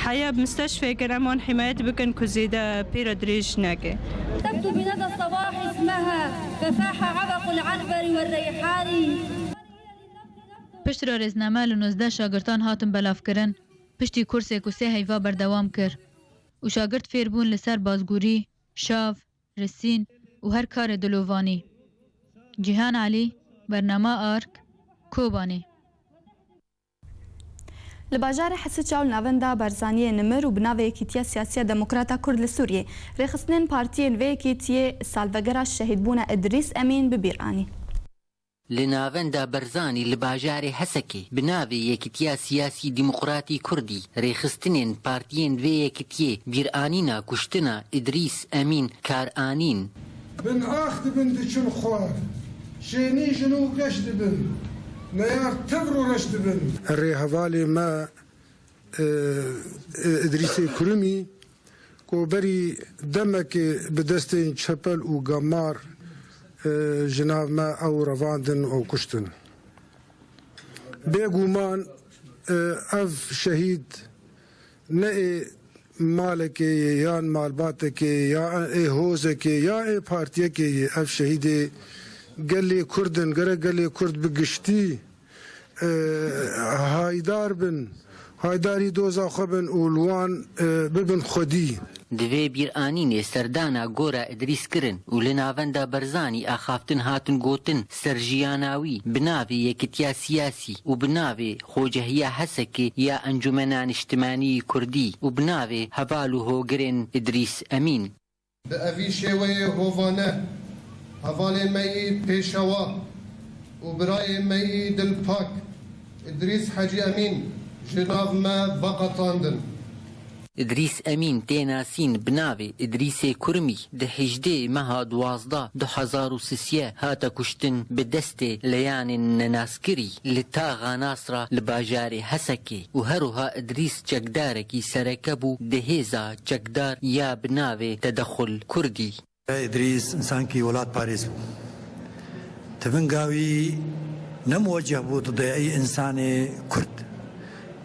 heya bi misteşfê kin em wan hîmayet bikin ku zêde pê re dirêj neke. تبدو بندى الصباح اسمها ففاح عبق العنبر والريحان. Piştre rêzname li nozdeh şagirtan hatin belavkirin, piştî kursê ku sê heyva berdewam kir û şagirt fêr bûn li ser bazgûrî, şav, risîn û her karê dilovanî. Cîhan Elî, Bernama Ark, Kobanê. Li bajarê Hesiça û li navenda Barzaniyê Nimir û bi navê Yekîtiya Siyasiya Demokrata Kurd li Sûriyê, rêxistinên partiyên vê yekîtiyê salvegera şehîdbûna Idrîs Emîn bi bîr anî. Li navenda Barzanî li bajarê Hesekê bi navê Yekîtiya Siyasî Demokratî Kurdî rêxistinên partiyên vê yekîtiyê bîranîna kuştina Idrîs Emîn kar anîn. Bin ax dibin diçin xwar, şênî jin û geş dibin, neyar tevr û reş dibin. Rêhevalê me, e, e, Idrîsê Kurumî, ku berî demekê bi destên çepel û gemar, e, ji nav me ew revandin û kuştin. Bêguman, e, ev şehîd ne ê malekê yê, yan malbatekê, ya ê hozekê, ya ê partiyekê yê. Ev şehîdê gelê Kurd in. Gerek gelê Kurd bi giştî, e, haydar bin, haydarî doza xwe bin û li wan, e, bibin xwedî. Di vê bîranînê serdana gora Idrîs kirin û li navenda Barzanî axaftin hatin gotin, ser jiyana wî bi navê Yekîtiya Siyasî û bi navê Xocehiya Hesekê ya Encûmena Niştimanî Kurdî û bi navê heval û hogirên Idrîs Emîn. Bi evî şêweyê hovane, hevalê me yî pêşewa û birayê me yî dilpak Îdrîs Hecî Emîn ji nav me veqetandin. Îdrîs Emîn tê nasîn bi navê Îdrîsê Kurmî di hejdê meha duwazdeh du hezar û sisiyê hate kuştin bi destê leyanên nenaskirî li taxa Nasra li bajarê Hesekê û herwiha Îdrîs çekdarekî sereke bû di hêza çekdar ya bi navê Tedexul Kurdî. Îdrîs însankî welatparêz bû. Tivinga wî ne muweceh bû didê ey însanê Kurd.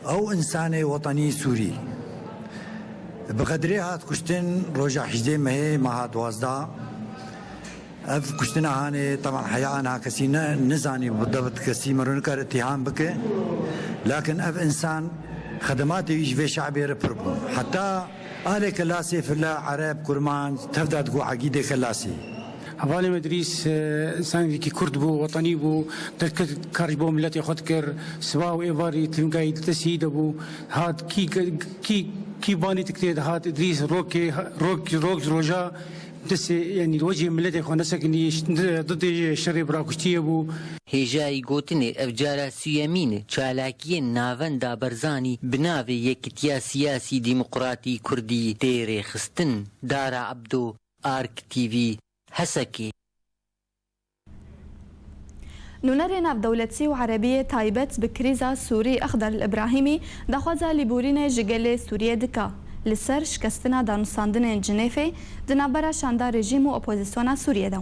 Ew însanê wetenî Sûrî. Bi Xedirê hat kuştin roja hejdê mehê meha duwazdeh. Ev kuştina hanê, teban heya ana kesî ne, nizanî bi dewet kesî mero nikare îttiham bike. Lakin ev însan xedematê wî ji vê şe'bê re pir bû. Heta alê kelasê fila Ereb, Kurmanc, tevda digo egîdê kelasê. Hevalê me Îdrîs, e, însanekî Kurd bû, wetenî bû, dest kar ji bo miletê xwe dikir, siba û êvarî tivinga wî di destê wî de bû, hat kî, kî, kî banî dikitê dihat, Îdrîs rokê, rok, rok ji roja destê, yanî wecihê miletê xwe nesekinî, didê şerê birakuştiyê bû. Hêjayî gotinê ev cara siyemîn çalakiyên Navenda Barzanî bi navê Yekitiya Siyasî Demokratî Kurdî tê rêxistin. Dara Ebdo, Ark T V, Hesekê. Nûnerê navdewletî û erebî yê taybet bi krîza Sûrî Exder El Îbrahîmî daxwaza lêborînê ji gelê Sûriyê dike li ser şikestina danûstandinên Cinêfê di navbera şanda rejîm û opozisyona Sûriyê de.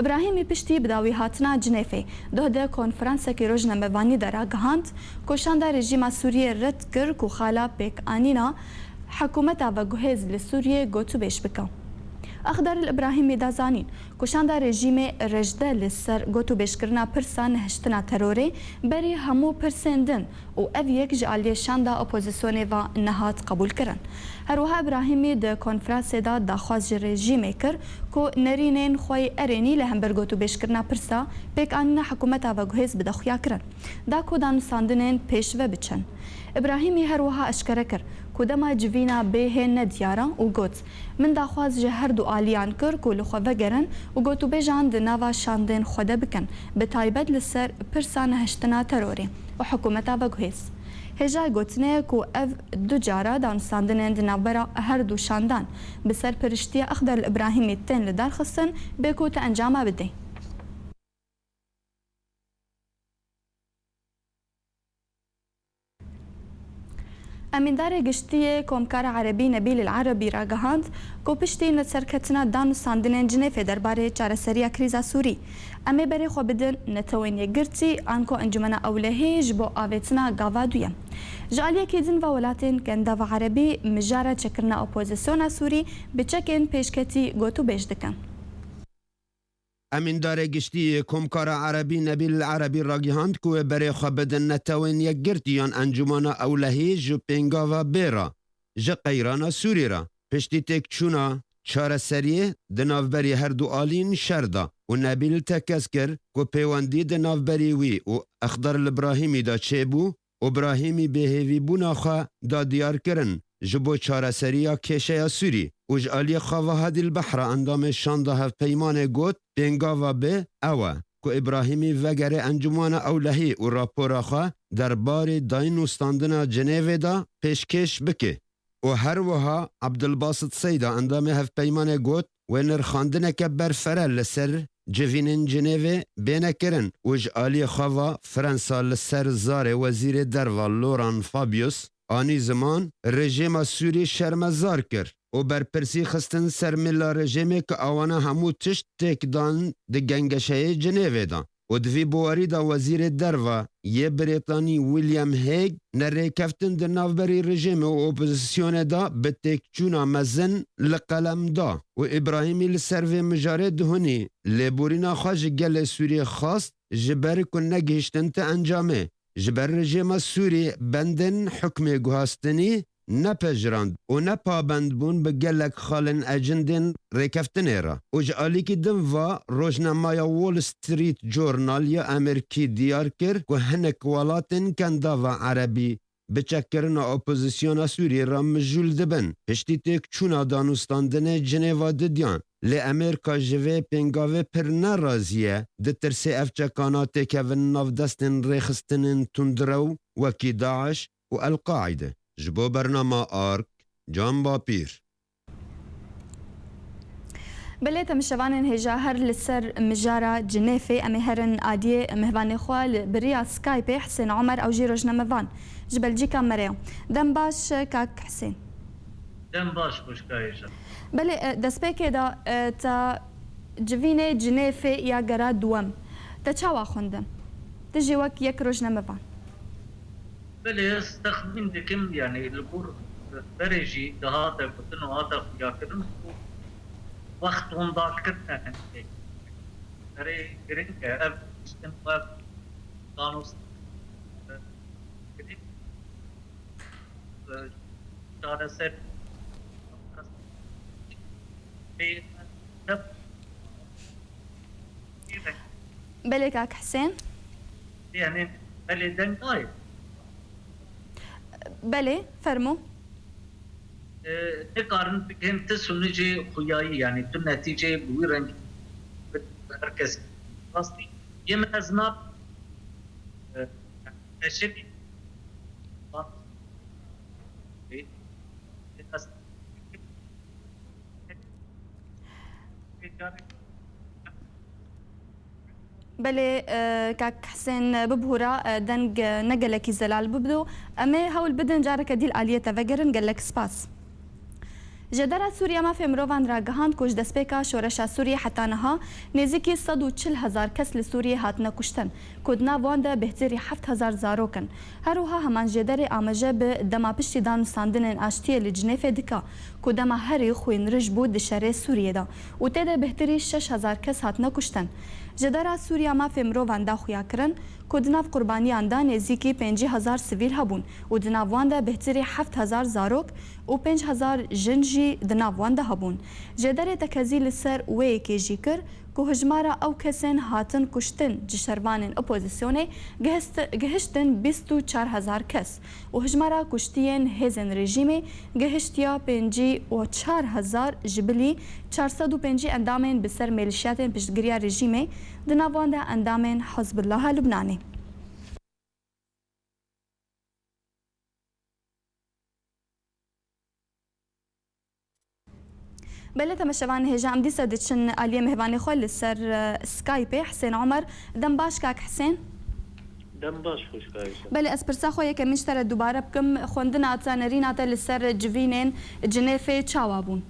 Îbrahîmî piştî bidawîhatina Cinêfê duh di konferansekî rojnamevanî de ragihand ku şanda rejîma Sûriyê red kir ku xala pêkanîna hikûmeta veguhêz li Sûriyê gotûbêj bike. Exder El Îbrahîmî da zanîn, ku şanda rejîmê rejde li ser gotûbêjkirina pirsa nehiştina terorê berî hemû pirsên din û ev yek ji aliyê şanda opozisyonê ve nehat qebûlkirin. Her wiha Îbrahîmî di konferansê de daxwaz ji rejîmê kir ku nerînên xwe yê erênî li hember gotûbêjkirina pirsa pêkanîna hikûmeta veguhêz bide xuyakirin. Da ku danûstandinên pêşve biçin. Îbrahîmî her wiha eşkere kir ku dema civîna bê hê ne diyar e û got, Min daxwaz ji her du aliyan kir ku li xwe vegerin û gotûbêjan di nava şandên xwe de bikin, bi taybet li ser pirsa nehiştina terorê û hikûmeta veguhêz. Hêjayî gotinê ye ku ev du cara danûstandinên di navbera her du şandan bi serpiriştiya Exder Îbrahîmî tên lidarxistin bê ku ti encama bidê. Emîndarê Giştî yê Komkara Erebî Nebîl El Erebî ragihand ku piştî neserketina danûstandinên Cinêfê derbarê çareseriya krîza Sûrî, em ê berê xwe bidin Netewên Yekgirtî anku Encûmena Ewlehî ji bo avêtina gava duyem. Ji aliyekî din ve welatên Kendava Erebî mijara çêkirina opozisyona Sûrî bi çekên pêşketî gotûbêj dikin. Emîndarê Giştî yê Komkara Erebî Nebîl Erebî ragihand ku wê berê xwe bidin Netewên Yekgirtî yan Encûmana Ewlehî ji pêngava bê re ji qeyrana Sûrî re piştî têkçûna çareseriyê di navberî her du alîn şer de û Nebîl tekez kir ku pêwendî di navberî wî û Exder Îbrahîmî de çêbû û Îbrahîmî bêhêvîbûna xwe da diyarkirin ji bo çareseriya kêşeya Sûrî û ji aliyê Xava Hadî El Behra endamê şanda hevpeymanê got, pêngava bê ew e ku Îbrahîmî vegere Encûmana Ewlehî û rapora xwe derbarê danûstandina Cinêvê de pêşkêş bike. Û her wiha Ebdulbasit Seyda endamê hevpeymanê got, wê nirxandineke berfere li ser civînên Cinêvê bêne kirin û ji aliyê xwe ve Fransa li ser zarê Wezîrê Derve Laurent Fabius anî ziman, rejîma Sûrî şermezar kir û berpirsî xistin ser mila rejîmê ku awana hemû tişt têk dan di gengeşeyê Cinêvê de. Û di vî bawerî de Wezîrê Derve yê Brîtanî William Hague ne rêkeftin di navberî rejîmê û opozisyonê de bi têkçûna mezin li qelem da û Îbrahîmî li ser vê mijarê dihunî lêborîna xwe ji gelê Sûrî xwest, ji ber ku negihiştin ti encamê, ji ber rejîma Sûrî bendên hukmê guhastinî nepejirand û ne pabend bûn bi gelek xalên ecindên rêkeftinê re. Û ji alîkî din ve rojnameya Wall Street Journal ya Amerîkî diyar kir ku hinek welatên Kendava Erebî bi çekkirina opozisyona Sûriyê re mijûl dibin. Piştî têkçûna danûstandinê Cinêva didiyan, lê Amerîka ji vê pêngavê pir nerazî ye, ditirsê ev çekana têkevin nav destên rêxistinên tundrew wekî DAIŞ û El-Qaîde. Ji bo bernama Ark, Can Bapîr. Belê, temaşevanên hêja, her li ser mijara Cinêfê em ê herin aliyê mihvanê xwe li bi riya Skypeê, Hisên Omer, ew jî rojnamevan ji Belcîka me re ye. Dem baş, kak Hisên. Dem baş, xwişka hêja. Belê, e, destpêkê de, e, te civînê Cinêfê ya gera duwem, te çawa xwendin? Tu jî wek yek rojnamevan. Belê, ez texmîn dikim, yanî li gor berê jî dihate gotin û hate xuyakirin ku wext windakirine hinekê. Berê giring e, ev tiştin xwe danûst giring, e, çareser pê ne Belê kak Hisên. Yanî, belê deng nayê. Belê, fermo. E, nikarin bigihên ti sonicê xuyayî, yanî tu netîceyê bi wî rengî bi her kes. Rastî, yê min ez nab-, e, neşirî. Belê, e, kak Hisên, bibihura, e, deng, e, ne gelekî zelal bibdo. Em ê hewl bidin careke dî li aliyê te vegerin. Gelek spas. Jêdera Sûriya Mafê Mirovan ragihand ku ji destpêka şoreşa Sûriyê heta niha nêzîkî sed û çil hezar kes li Sûriyê hatine kuştin, ku di nav wan de bêhtirî heft hezar zarok in. Her wiha heman jêderê amaje bi dema piştî danûstandinên aştiyê li Cinêfê dike, ku dema herî xwînrij bû di şerê Sûriyê de û tê de bêhtirî şeş hezar kes hatine kuştin. Jêdera Sûriya Mafê Mirovan da xuyakirin ku di nav qurbaniyan de nêzîkî pêncî hezar sivîl hebûn û di nav wan de bêhtirî heft hezar zarok û pênc hezar jin jî di nav wan de hebûn. Jêderê tekezî li ser wê yekê jî kir, ku hijmara ew kesên hatin kuştin ji şervanên opozisyonê gihist-, gihiştin bîst û çar hezar kes û hijmara kuştiyên hêzên rejîmê gihiştiya pêncî û çar hezar, ji bilî çar sed û pêncî endamên bi ser mêlîşiyatên piştgiriya rejîmê, di nav wan de endamên Hizbullaha Lubnanê. Belê, temaşevanê hêja, em dîsa diçin aliyê mêvanê xwe li ser, e, Skypeê, Hisên Omer. Dem baş, kak Hisên. Dem baş, xwişka Ayşe. Belê, ez pirsa xwe yekemîn ji te re dubare bikim. Xwendina te, nerîna te li ser civînên Cinêfê çawa bûn?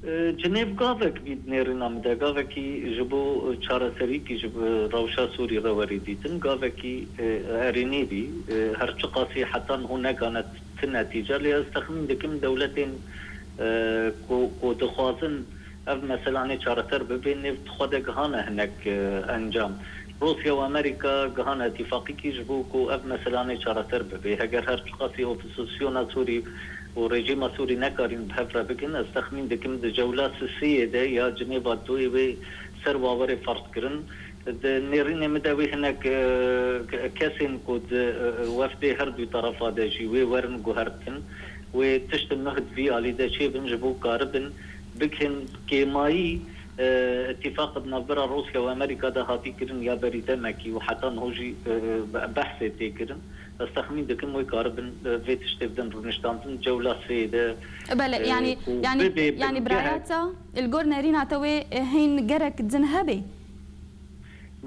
E, Cinêv gavek bî di nêrîna min de, gavekî ji bo çareserîkî ji bo rewşa Sûrî re werî dîtin, gavekî, e, erênî bî. E, her çiqasî heta niho negane ti netîce, lê ez texmîn dikim dewletên, e, ku, ku dixwazin ev meselanê çareser bibê, nêv di xwe de gihane hinek, e, encam. Rûsya û Amerîka gihane îtîfaqîkî ji bo ku ev meselanê çareser bibê. Heger her çiqasî opozisyona Sûrî û rejîma Sûrî nekarîn bi hev re bikin, ez texmîn dikim di cewla sisiyê de ya Cinêva duyê wê ser wa were ferz kirin. Di nêrînê min de wê hinek, e, ke-, kesên ku di, e, wefdê her du terefa de jî wê werin guhertin, wê tiştin nuh di vî alî de çêbin ji bo karibin bikin kêmayî, e, îtîfaq di navbera Rûsya û Amerîka de hatî kirin ya berî demekî û heta niho jî, e, be-, behsê tê kirin. Ez texmîn dikim wê karibin, e, vê tiştê bidin rûniştandin cewla sê de, Belê, e, yanî, ku yanî, bibê yanî bingehek. Biraya te, li gor nerîna te wê, e, hîn gerek din hebe?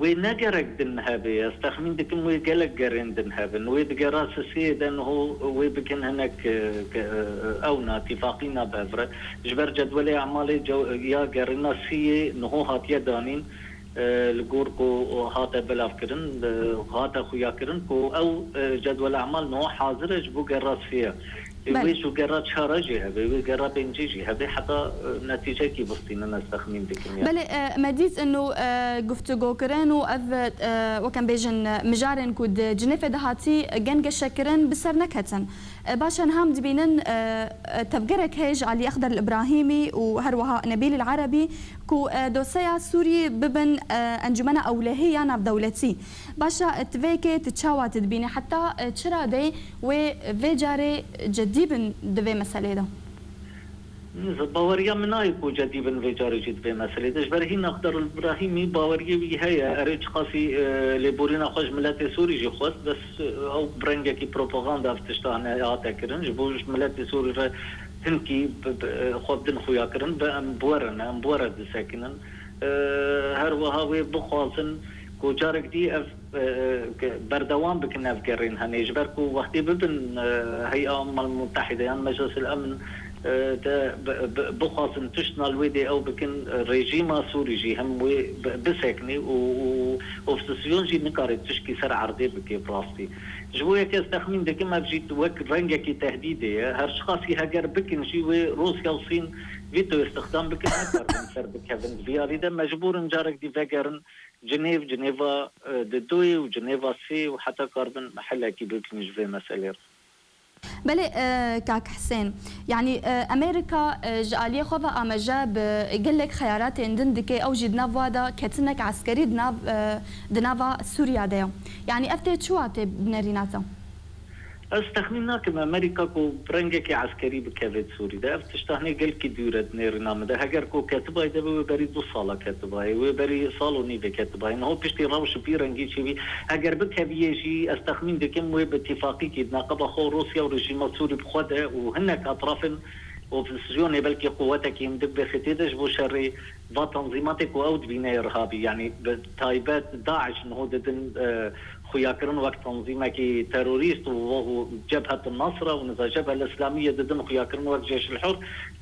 Wê ne gerek din hebe. Ez texmîn dikim wê gelek gerên din hebin. Wê di gera sisiyê de niho wê bikin hinek, e, ke-, e, ew na, tîfaqî na bi hev re. Ji ber cedwelê emalê cew-, ya gerîna siyê niho hatiye danîn. E, li gor ku hate belavkirin, e, hate xuyakirin ku ew, e, cedwel emal niho hazir e ji bo gera sê ye. Ê, Belê. Wê ji gera çar jî hebe, wê gera pêncî jî hebe, heta, e, netîcekî bistînin, ez texmîn dikim ya. Belê, e, me dît ino, e, guftûgokirin û ev, e, wek em bêjin, e, mijarên ku di Cinêfê de hatî gengeşekirin bi ser neketin. E, baş e, niha em dibînin, e, e, tevgerek heye ji alî Exder El Îbrahîmî û her wiha Nebîl El Erebî ku, e, dosyeya Sûrî bibin, e, Encûmena Ewlehî ya Navdewletî. Baş e, tu vê yekê tu çawa tu dibînî? Heta, e, çi radeyê wê vê carê cedî bin di vê meselê de? Baweriya min nayê ku cedî bin vê carê jî di vê meselê de. Ji ber hîn Akdar Îbrahîmî baweriyê wî heye. Erê çiqasî, e, lêborîna xwe ji miletê Sûrî jî xwest, bes, e, ew bi rengekî propaganda ev tişta hane hate kirin. Ji bo ji miletê Sûrî re hinkî bi, bi, e, xwe bi din xuya kirin, bi em bi we re ne, em bi we re disekinin. E, her wiha wê bixwazin ku carek dî ev, e, ke berdewam bikin ev gerên henê. Ji ber ku wextê bibin, e, Hey'a Ummal Mutehîde yan Meclis el Emn, e, de bi, bi, bixwazin tiştna li wê dê ew bikin, e, rejîma Sûrî jî hem wê bi, biseknî û, û opozîsyon jî nikare tişkî ser erdê bike bi rastî. Ji bo yekê ez texmîn dikim ev jî wek rengekî tehdîdê ye. Her çiqasî heger bikin jî wê Rûsya û Sîn vîtoyê stixdam bikin, nekarbin ser bikevin. Di vî alî de mecbûr in carek dî vegerin Cinêv, Cinêva, e, di duyê û Cinêva sê û heta karbin helekî bikin ji vê meselê re. Belê, e, kak Hisên, yanî, e, Amerîka, e, ji aliyê xwe ve amaje bi gelek xeyaratên din dike, ew jî di nav wa de ketinek eskerî di nav, e, di nava Sûriya de ye. Yanî ev tê çi watê bi nerîna te? Ez texmîn nakim Amerîka ku bi rengekî eskerî bikeve Sûrî de. Ev tişta hinê gelkî dûr e di nêrîna min de. Heger ku ketibayê de be, wê berî du sala ketibayê, wê berî sal û nîvê ketibayê. Niho piştî rewş bi vî rengî çêbî. Heger bikeviyê jî, ez texmîn dikim wê bi tîfaqîkî di neqeba xwe û Rûsya û rejîma Sûrî bi xwe de û hinek etrafên opozîsyonê, belkî quwetekî hindik bêxitê de ji bo şerê va tanzîmatê ku ew dibîne îrhabî, yanî bi taybet DAIŞ niho didin, e, xuyakirin wek tanzîmekî terorîst û, û Cebhet Nasra û niza Cebhe Îslamiyê didin xuyakirin wek Ceyş el Hur.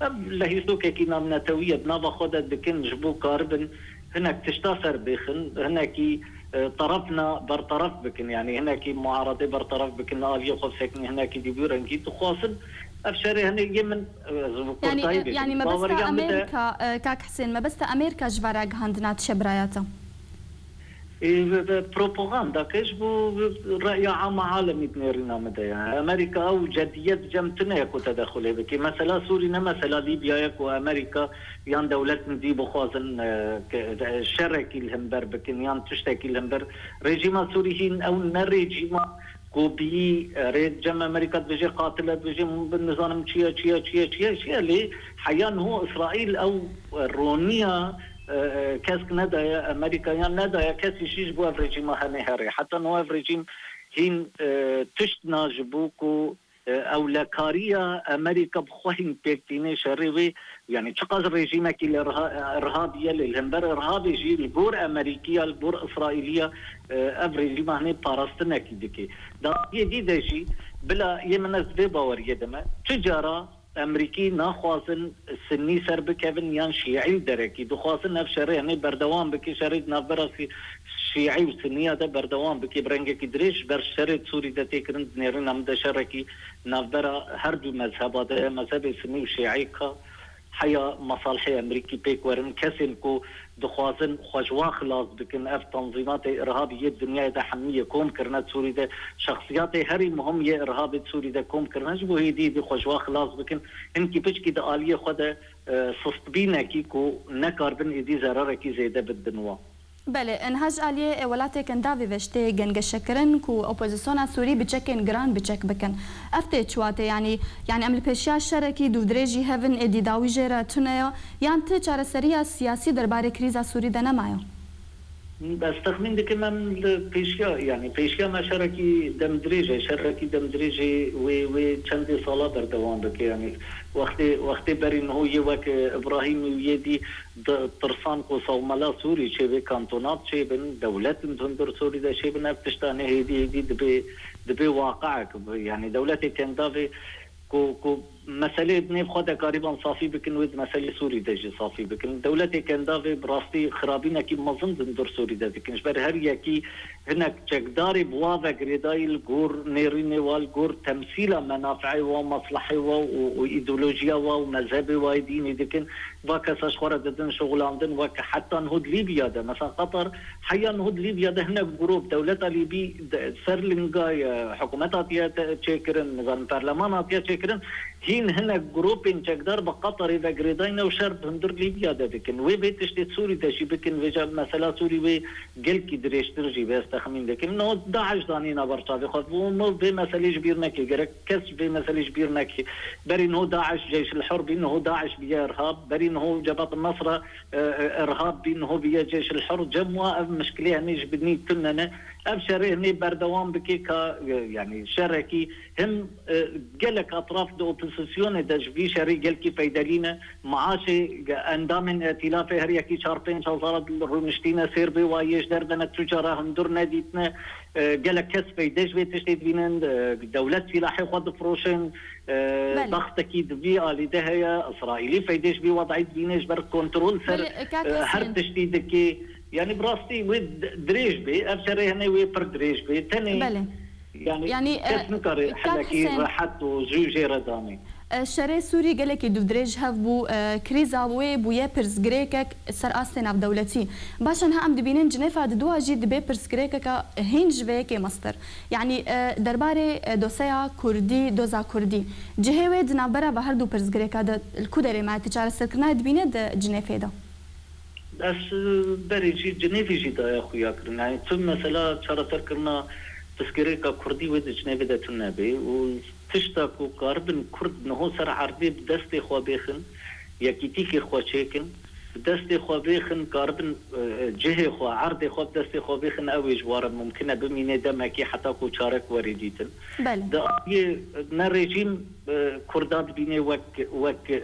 Em lehîstokekî navnetewî ye di nava xwe de dikin ji bo karibin hinek tişta ser bêxin, hinekî, e, terefna berteref bikin, yanî hinekî muaredê berteref bikin, aliyê xwe bisekinî, hinekî dî bi wî rengî dixwazin. Ev şerê hinê yê min, e, ez bi Yanî, kurtayî e, bêjim. Yanî mebesta Baweriya min de Amerîka, e, kak Hisên, mebesta Amerîka ji vara gihandina çi ye bi raya te? Ê, ve, ve propaganda ke ji bo reya ama alemî di nêrîna min de ye. Amerîka ew cediyet cem tune ye ku tedexulê bike. Mesela Sûrî ne mesela Lîbya ye ku Amerîka yan dewlet dî bixwazin, e, ke, e, şerekî li hember bikin yan tiştekî li hember. Rejîma Sûrî hîn ew ne rejîma ku bî, e, rê cem Amerîka dibêje qatil e, dibêje nizanim çi ye, çi ye, çi ye, çi ye, çi ye. Lê heya niho Îsraîl ew, e, roniya, e, e, kesk nedaye Amerîka yan nedaye kesî jî ji bo ev rejîma henê here. Heta niho ev rejîm hîn, e, tişt na ji bo ku, e, ewlekariya Amerîka bi xwe hîn pêk tîne şerê wê, yanî çiqas rejîmekî li irha-, irhabî ye, lê li hember irhabê jî li gor Amerîkiya, li gor Îsraîliya, e, ev rejîma hinê parastinekî dike. Di aliyê dî de jî bila yê min ez vê baweriyê de me. Tu cara Amerîkî naxwazin Sinnî ser bikevin yan Şîî derekî. Dixwazin ev şerê hinê berdewam bike, şerê di navbera Sî-, Şîî û Sinniya de berdewam bike. Bi rengekî dirêj ji ber şerê di Sûrî de tê kirin, di nêrîna min de şerekî navbera her du mezheba de ye, mezhebê Sinnî û Şîî ka heya mesalihê Amerîkî pêk werin. Kesên ku dixwazin xwe ji wan xilas bikin, ev tanzîmatê irhabî yê dinyayê de hemî yê kom kirine Sûrî de, şexsiyatê herî muhim yê irhabê Sûrî de kom kirine, ji bo hêdî hêdî xwe ji wan xilas bikin. Hinkî piçkî di aliyê xwe de, e, sistbînekî ku nekaribin êdî zerarekî zêde bidin wan. Belê, niha ji aliyê, e, welatê Kendavê ve ji tê gengeşekirin ku opozisyona Sûrî bi çekên giran bi çek bikin. Ev tê çi watê, yanî, yanî em li pêşiya şerekî dûvdirêjî hevin, êdî dawî jê re tune ye, yan ti çareseriya siyasî derbarê krîza Sûrî de nemaye? Ez texmîn dikim em li pêşiya, yanî pêşiya me şerekî demdirêj e, şerekî demdirêjê wê, wê çendê sala berdewam bike. Yanî wextê, wextê berî niho yê wek, e, Îbrahîmî û yê dî di-, tirsan ku sawmela Sûrî çêbê, kantonat çêbin, dewlet di hundir Sûrî de çêbin, ev tişta ne hêdî hêdî dibê, dibê waqiek. Yanî dewletê Kendavê ku, ku meselê di nêv xwe de kariban safî bikin, wê di meselê Sûrî de jî safî bikin. Dewletê Kendavê bi rastî xirabînekî mezin di hundir Sûrî de dikin. Ji ber her yekî hinek çekdarê bi wa ve girêdayî li gor nêrînê wa, li gor temsîla menafeê wa, meslehê wa û, û îdeolojiya wa û mezhebê wa yê dînî dikin. Va kesa ji xwe re didin şixulandin, wek heta niho di Lîbya de, mesela Qatar, heya niho di Lîbya de hinek grûp, dewleta Lîbî de, ser linga ye, hikûmet hatiye te-, çêkirin, nizanim perleman hatiye çêkirin. kirin. Hîn hinek grûpên çekdar bi Qeterê ve girêdayî ne û şer bi hundir Lîbya de dikin. Wê vê tiştê Sûrî de jî bikin, vêca mesela Sûrî wê gelkî dirêjtir jî be, ez texmîn dikim. Niho DAIŞ zanîna ber çavê xwe. Û min vê meselê ji bîr neke. Gerek kes vê meselê ji bîr neke. Berî niho DAIŞ Ceyşil Hur bî, niho DAIŞ bûye irhab. Berî niho Cebhat Nasra, e, e, irhab bî, niho bûye Ceyşil Hur. Cem wa ev mişkilê hemê ji binî tune ne. Ev şerê hemê berdewam bike ka, e, yanî şerekî Him, e, gelek etraf di opozisyonê de ji vî şerî gelkî feydelî ne. Maaşê ge-, endamên îtîlafê her yekî çar pênc hezar rûniştîne, sêr bê wa yê ji derve ne, tu cara hundir nedîtine. E, gelek kes feyde ji vê tiştê dibînin, e, dewlet sîlahê xwe difiroşin, e, Belê. Bextekî di vî alî de heye, Îsraîlî feyde ji vî wedayî dibîne ji ber kontrol ser, Belê, e, kak e, her Hesên. Tiştî dikê. Yanî bi rastî wê d-, dirêj bê, ev şerê hene wê pir dirêj bê. Tenê Belê. Yanî, Yanî, kes e, nikare kak helekî Husên, rehet û jû jê re danê. E, şerê Sûrî gelekî dûvdirêj hev bû, e, krîza wê bûye pirsgirêkek ser astê navdewletî. Baş e, niha em dibînin Cinêfa di dua jî dibe pirsgirêkeke hîn ji vê yekê mestir. Yanî, e, derbarê, e, doseya Kurdî, doza Kurdî. Cihê wê di navbera ve her du pirsgirêka de li ku derê me, tu çareserkirina dibîne di Cinêfê de? Ez, e, berê jî Cinêvî jî daye xuya kirin. Yani tu mesela çareserkirina pirsgirêka Kurdî wê di Cinêvê de tune bê û tişta ku karibin Kurd niho ser erdê bi destê xwe bêxin, yekîtîkê xwe çêkin, bi destê xwe bêxin, karibin, e, cihê xwe, erdê xwe bi destê xwe bêxin, ew ê ji wa re mumkin e bimîne demekê heta ku çarek werê dîtin. Belê. Di aliyê ne rejîm, e, Kurda dibîne wek, wek, e,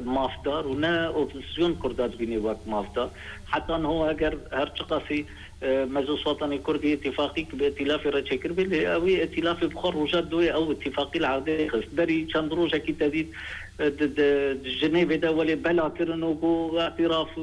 mafdar û ne opozisyon Kurda dibîne wek mafdar. Heta niho eger her çiqasî, e, Meclis Wetanê Kurd yê îtîfaqî bi îtîlafê re çêkiribê, lê ew ê îtîlafê bi xwe roja doyê ew îtîfaqî li erdê xist. Berî çend rojekî te dît, e, di, di, di Jinêvê de welê bela kirin û got îtîraf, e,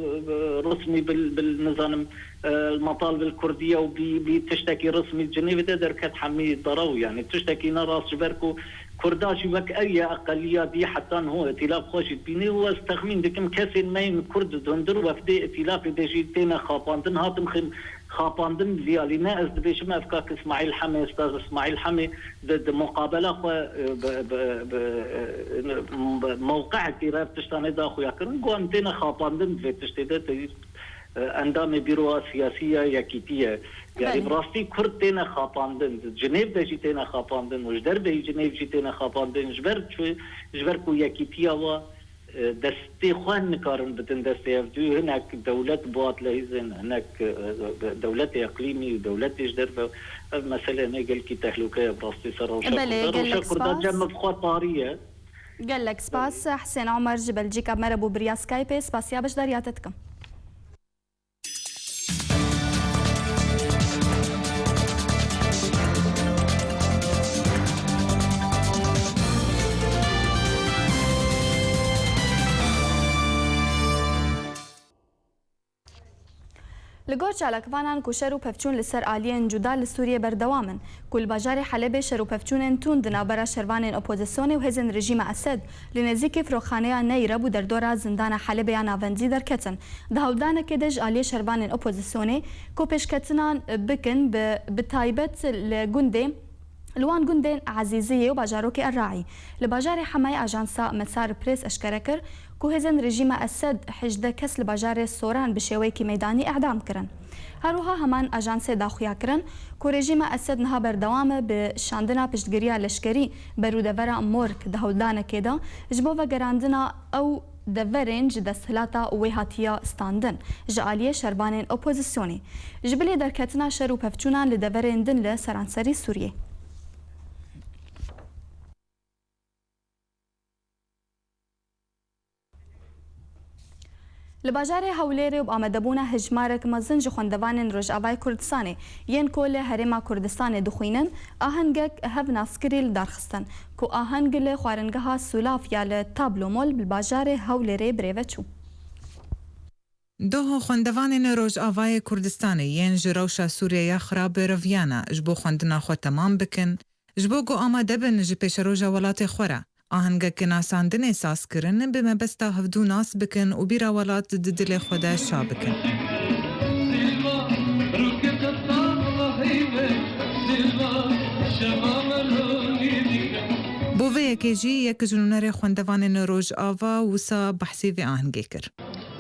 resmî bil, bil, nizanim, e, metalib el Kurdiye û bî, bî tiştekî resmî Cinêvê de derket hemî derew, yani tiştekî ne rast ji ber ku Kurda jî wek ew ye eqeliya dî heta niho îtîlaf xwe jî dibîne û ez texmîn dikim kesên me yên Kurd di hundir wefdê îtîlafê de jî têne xapandin, hatin xim-, xapandin vî alî ne ez dibêjim ev kak Îsmaîl Hemê, Ustaz Îsmaîl Hemê di, di muqabela xwe, e, bi, bi, bi, e, mewqeekî re ev tiştanê da xuya kirin, got em têne xapandin di vê tiştê de, te e, endamê Bîroya Siyasî ya Yekîtî ye. Yani Belê. Bi rastî Kurd têne xapandin, di Cinêv de jî têne xapandin û ji derveyî Cinêv jî têne xapandin, ji ber çi, ji ber ku yekîtiya wa, e, destê xwe nikarin bidin destê ev du, hinek dewlet bi hat lehîzin, hinek, e, dewletê eqlîmî û dewletê ji derve, ev mesele ne gelkî tehlûke ye bi rastî ser rewşa Belê, Kurda. Rewşa gelek Kurda spas. Cem bi xwe tarî ye. Gelek spas. Hesên Omer ji Belcîka me re bû bi riya Skypeê. Spasiya beşdariya te dikim. Li gor çalakvanan ku şer û pevçûn li ser aliyên cuda li Sûriyê berdewam in, ku li bajarê Helebê şer û pevçûnên tund di navbera şervanên opozisyonê û hêzên rejîma Esed li nêzîkî firoxaneya Neyre bû derdora zindana Helebê ya navendî derketin. Di hewldanekê de ji aliyê şervanên opozisyonê ku pêşketinan bikin bi, bi taybet li gundê, li wan gundên Ezîziyê û bajarokê Erraî. Li bajarê Hemay ajansa Mesar Press eşkere kir ku hêzên rejîma Esed hejdeh kes li bajarê Soran bi şêweyekî meydanî îdam kirin. Her wiha heman ajansê da xuya kirin ku rejîma Esed niha berdewam e bi şandina piştgiriya leşkerî berûdevera Mork di hewldanekê de ji bo vegerandina ew deverên ji desthilata wê hatiye standin ji aliyê şervanên opozisyonê. Ji bilî derketina şer û pevçûnan li deverên din li seranserî Sûriyê. Li bajarê Hewlêrê û bi amadebûna hejmarek mezin ji xwendevanên Rojavayê Kurdistanê yên ku li Herêma Kurdistanê dixwînin, ahengek hev naskirî li dar xistin, ku aheng li xwaringeha Sûlav ya li Tablo Mol li bajarê Hewlêrê birêve çû. Doh xwendevanên Rojavayê Kurdistanê yên ji rewşa Sûriyeya xirab reviyane ji bo xwendina xwe temam bikin, ji bo ku amade bin ji pêşeroja welatê xwe re, ahengek nasandinê saz kirin, bi mebesta hevdû nas bikin û bîra welat di dilê xwe de şa bikin. Bo vê yekê jî yek ji nûnerê xwendevanên Rojava wisa behsî vê ahengê kir.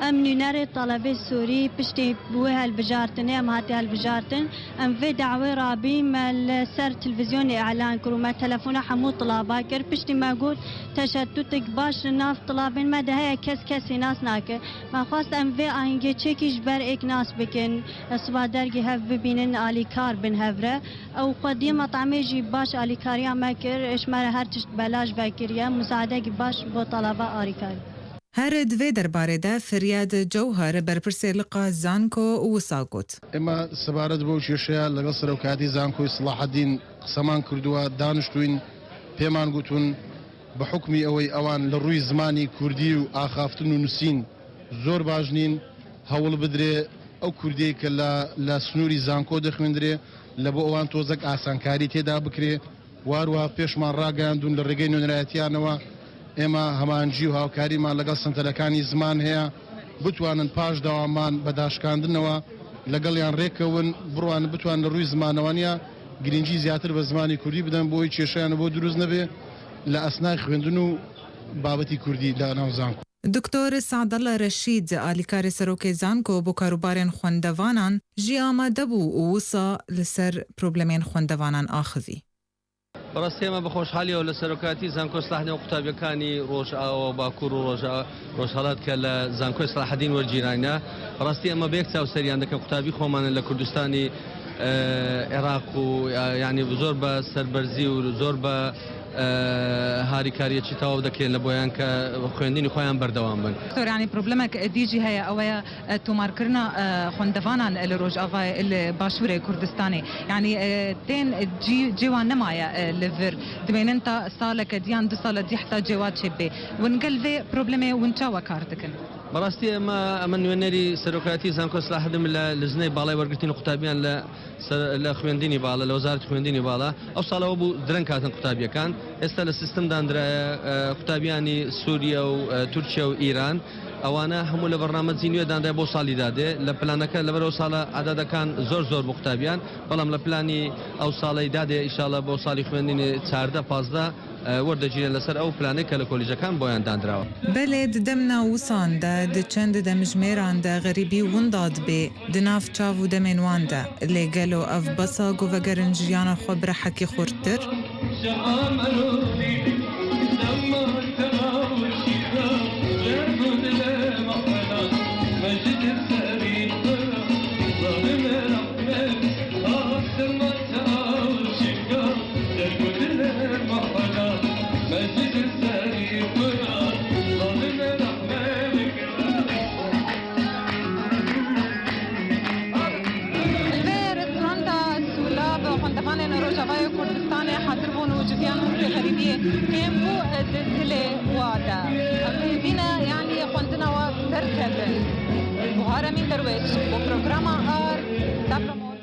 Em nûnerê telebê Sûrî piştî wê hilbijartinê em hatî hilbijartin. Em vê dawê rabî me li ser televîzyonê îlan kir û me telefona hemû tilaba kir. Piştî me got teşetutek baş li nav tilabên me de heye, kes kesî nas nake. Me xwest em vê ahengê çêkî ji ber êk nas bikin, siba dergî hev bibînin, alîkar bin hev re. Ew xwediyê metamê jî baş alîkariya me kir, ji me re her tişt belaş vekiriye, musaedekî baş bo talaba alîkarî. Her di vê derbarê de Firyad Cewher, berpirsê liqa Zanko, wisa got. ئێمە سەبارەت بەو کێشەیە لەگەڵ سەرۆکایەتی زانکۆی سەڵاحەدین قسەمان کردووە، دانیشتوین، پێمان گوتون بە حکمی ئەوەی ئەوان لە ڕووی زمانی کوردی و ئاخافتن و نووسین زۆر باش نین، هەوڵ بدرێ ئەو کوردیەی کە لە، لە سنووری زانکۆ دەخوێندرێ، لە بۆ ئەوان تۆزەک ئاسانکاری تێدا بکرێ. واروها پێشمان ڕاگەیاندون لە ڕێگەی نوێنەرایەتیانەوە ئێمە هەمانجی و هاوکاریمان لەگەڵ سنتەرەکانی زمان هەیە، بتوانن پاش داوامان بە داشکاندنەوە لەگەڵیان ڕێکەون، بڕوان بتوان لە ڕووی زمانەوانیا گرنگی زیاتر بە زمانی کوردی بدەن، بۆی کێشەیان بۆ دروست نەبێ لە ئەسنای خوێندن و بابەتی کوردی لە ناو زانکۆ. دکتۆر سەعدەڵا رەشید، ئالیکارێ سەرۆکێ زانکۆ بۆ کاروبارێن خوەندەڤانان، ژی ئامادە بوو و وسا لەسەر پرۆبلەمێن خوەندەڤانان ئاخڤی. بەڕاستی ئێمە بە خۆشحالیەوە لە سەرۆکایەتی زانکۆ سلاحدین و قوتابیەکانی ڕۆژئاوا و باکوور و ڕۆژئا-، ڕۆژهەڵات کە لە زانکۆی سلاحدین وەرگیراینە. بەڕاستی ئێمە بە یەک چاو سەریان دەکەن، قوتابی خۆمانن لە کوردستانی، ئێ، عێراق و، یعنی، زۆر بە سەربەرزی و زۆر بە ئە، هاریکاریەکی تەواو دەکرێن لە بۆیان کە خوێندنی خۆیان بەردەوام بن. دکتۆر، یعنی، پرۆبلەمێک دیجی هەیە، ئەوەیە، ئە، تۆمارکردنا، ئە، خوەندەڤانان لە ڕۆژاڤای، لە باشوورێ کوردستانێ. یعنی، ئە، تێن جی-، جێوان نەمایە، ئە، لە ڤر. دبێنن تا ساڵەکە دیان دو ساڵە دی حتا جێوا چێ بێ. ون گەل ڤێ پرۆبلەمێ ون چاوە کار دکن؟ بەڕاستی ئێمە، ئەمە نوێنەری سەرۆکایەتی زانکۆ سلاحدم لە لژنەی باڵای وەرگرتنی قوتابیان لە سەر، لە خوێندنی باڵا، لە وەزارەتی خوێندنی باڵا. ئەو ساڵەوە بوو درەنگ هاتن قوتابیەکان. ئێستا لە سیستم دانرایە، ئە، قوتابیانی سووریە و، ئە، تورکیا و ئیران. ئەوانە هەموو لە بەرنامەجی نوێ دانرای بۆ ساڵی دادێ. لە پلانەکە لەبەر ئەو ساڵە ئەدادەکان زۆر زۆر بۆ قوتابیان، بەڵام لە پلانی ئەو ساڵی دادێ ئیشاڵە بۆ ساڵی خوێندنی چاردە پازدە، ئە، وەردەگیرێن لەسەر ئەو پلانەی کە لە کۆلیژەکان بۆیان دانراوە. Belê, di demna wisan de, di çend demjimêran de xerîbî winda dibê di nav çav û demên wan de. Lê gelo ev bes e ku vegerin jiyana xwe bi rehekî xurttir? Li vê restoranta sûla bi xwendevanên Rojavayê Kurdistanê hazir bûn û civiyan wekî xerîbiyê kêm bû di dilê wa de. Em hêvî ne, yanî xwendina wa derkevin. Buhar Emîn Derwêş bo programa Ar, Tablo Mor.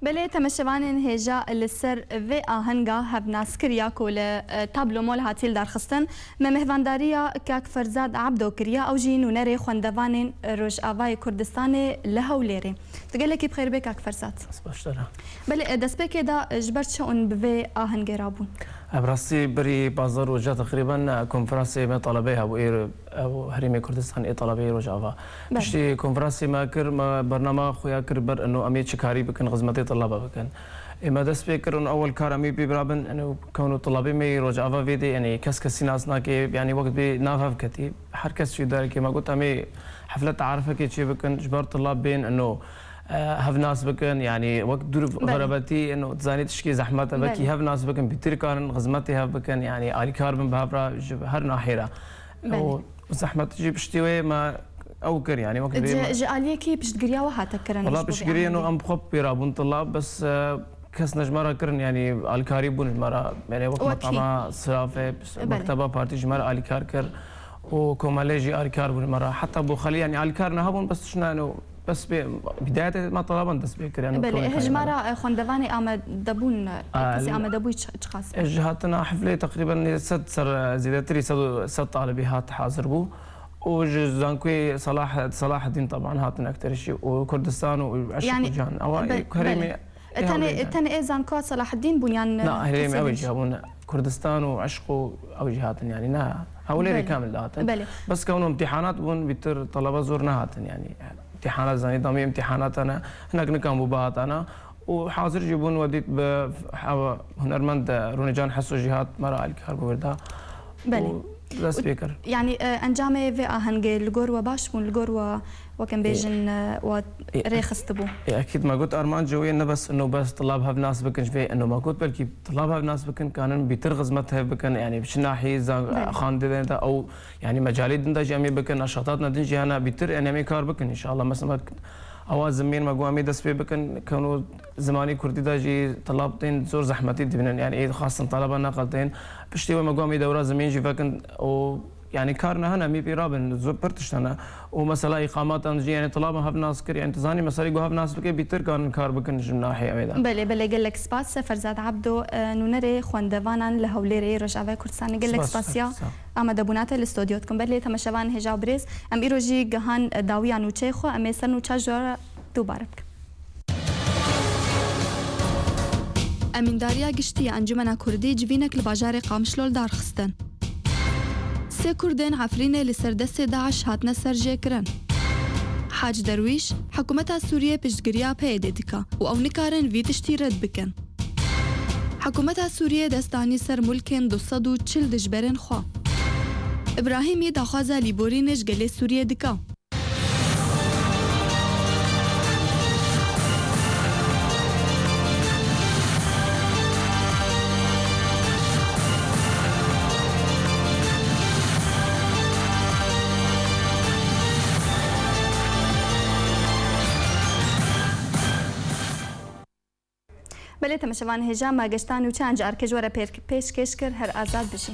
Belê, temeşevanên hêja li ser vê ahenga hevnaskiriya ku li, e, Tablo Mol hatî lidarxistin, me mêhvandariya kak Ferzad Ebdo kiriye, ew jî nûnerê xwendevanên Rojavayê Kurdistanê li Hewlêrê. Tu gelekî bi xêr bê, kak Ferzad. Ez baş te re. Belê, e, destpêkê de, e, ji ber çi hûn bi vê ahengê rabûn? E, bi rastî berî pazdeh roja teqrîben, e, konferansê me talebeyê hebû ê Ew herêmê Kurdistanê, ê talebeyê Rojava. Belê. Piştî konferansê me kir, me bernama xuya kir ber ino em ê çi karî bikin, xizmetê tilaba bikin. Ê me dest pê kir û ewel kar em ê pê birabin, ino kewno tilabê me yê Rojava vê dê, yanî kes kesî nas nake, yanî wek bê nav hev ketî. Her kes çî darekê me got, em ê hefle tearifekê çê bikin, ji ber tilab bên ino, e, hev nas bikin, yanî wek dûr Belê. Xerebetî, ino zanî tişkî zehmet e, wekî Belê. Hev nas bikin, bîtir karin xizmetê hev bikin, yanî alîkar bin bi hev re ji her nahê re. Belê. Û zehmet jî piştî wê me ew kir, yanî wek Ji, bê me ji aliyekî piştgiriya we hate kirin Wala ji bo vê piştgiriyê no amengê? Em bi xwe pê rabûn tila, bes, e, kes ne ji me re kirin, yanî alîkarî bûn ji me re, yanî wek Wekî? Meqama Sirafê, Belê. Mekteba Partî ji me re alîkar kir û komelê jî alîkar bûn ji me re. Heta bo xelî, yanî alîkar ne hebûn, bes tişt ne, yanî bes bê, bidayetê me talaban dest pê kir, yanî Belê, kewne ji me karî re, me. E, xwendevanê amadebûn, e, A, kesê li amadebûyî çi, çiqas E, bû? Ji hatina heflê teqrîben sed ser, e, zêdetirî sed û sed talibî hat hazir bû. Û ji zankoyê Salah-, Salaheddîn taban hatin ekterişî û Kurdistan û Eşq Yanî, û Can. Ewa be-, herêmê, belê. Ê, tenê, hewlêrê de. Tenê ê zankoa Selahaddîn bûn yan, Na, herêm kesê ew din? Jî hebûn. Kurdistan û Eşq û ew jî hatin, yanî ne. Hewlêrê Belê. Kamil dihatin. Belê. Bes kewno imtîhanat bûn, bîtir talaba zor nehatin, yanî. Imtîhanat zanî, damê imtîhanata ne, hinek nikan bû bihatana. Û hazir jî bûn, we dît bi hewa hunermend Rûnecan Heso jî hat me re alîkar bû vir da. Belê. Û dest pê kir. Yanî, e, encamê vê ahengê li gor we baş bûn, li gor we, wek em bêjin, e, we rê xistibû? Ê, ekîd me got, armanca wê ne bes ino bes tilab hev nas bikin ji vê ino. Me got, belkî tilab hev nas bikin, kanin bîtir xizmet hev bikin, yanî biçin nahî zan-, Belê. Xandê de ew, yanî mecalê din de jî em ê bikin, neşatatna din jî hene bîtir, yanî em ê kar bikin înşallah. Mesela, ewa zimên me got, em ê dest pê bikin, keno zimanê kurdî de jî tilab tên zor zehmetî dibînin, yanî ê dixwastin talaba neqel tên. Piştî wê me got, em ê dewra zimên jî vekin û, yanî kar ne hene, em ê pê rabin, zor pir tişt hene. Û mesela îqamatan jî, yanî tilaba hev nas kir, yanî tu zanî meselê got hev nas bike, bîtir karin kar bikin ji nahiyê wê de. Belê, belê, gelek spas. Seferzad Abdo, e, nûnerê xwendevanan li Hewlêrê Rojavayê Kurdistanê, gelek Spas, spasiya spas. Amadebûna te li stodyo dikim. Belê, temeşevan hêja û birêz, em îro jî gihan dawiya nûçeyê xwe, em ê ser nûça ji we re dubare bikin. Emîndariya Giştî ya Encûmena Kurdî civînek li bajarê Qamişlo li dar xistin. Sê Kurdên Efrînê li ser destê DAIŞ hatine serjêkirin. Hac Derwîş, hikûmeta Sûriyê piştgiriya P Y D dike û ew nikarin vî tiştî red bikin. Hikûmeta Sûriyê dest danî ser mulkên du sed û çil dijberên xwe. Îbrahîmî daxwaza lîborînê ji gelê Sûriyê dike. Belê, temeşevan hêja me geşta nûçeyan ji arkê ji we re pêr-, pêşkêş kir, her azad bijî.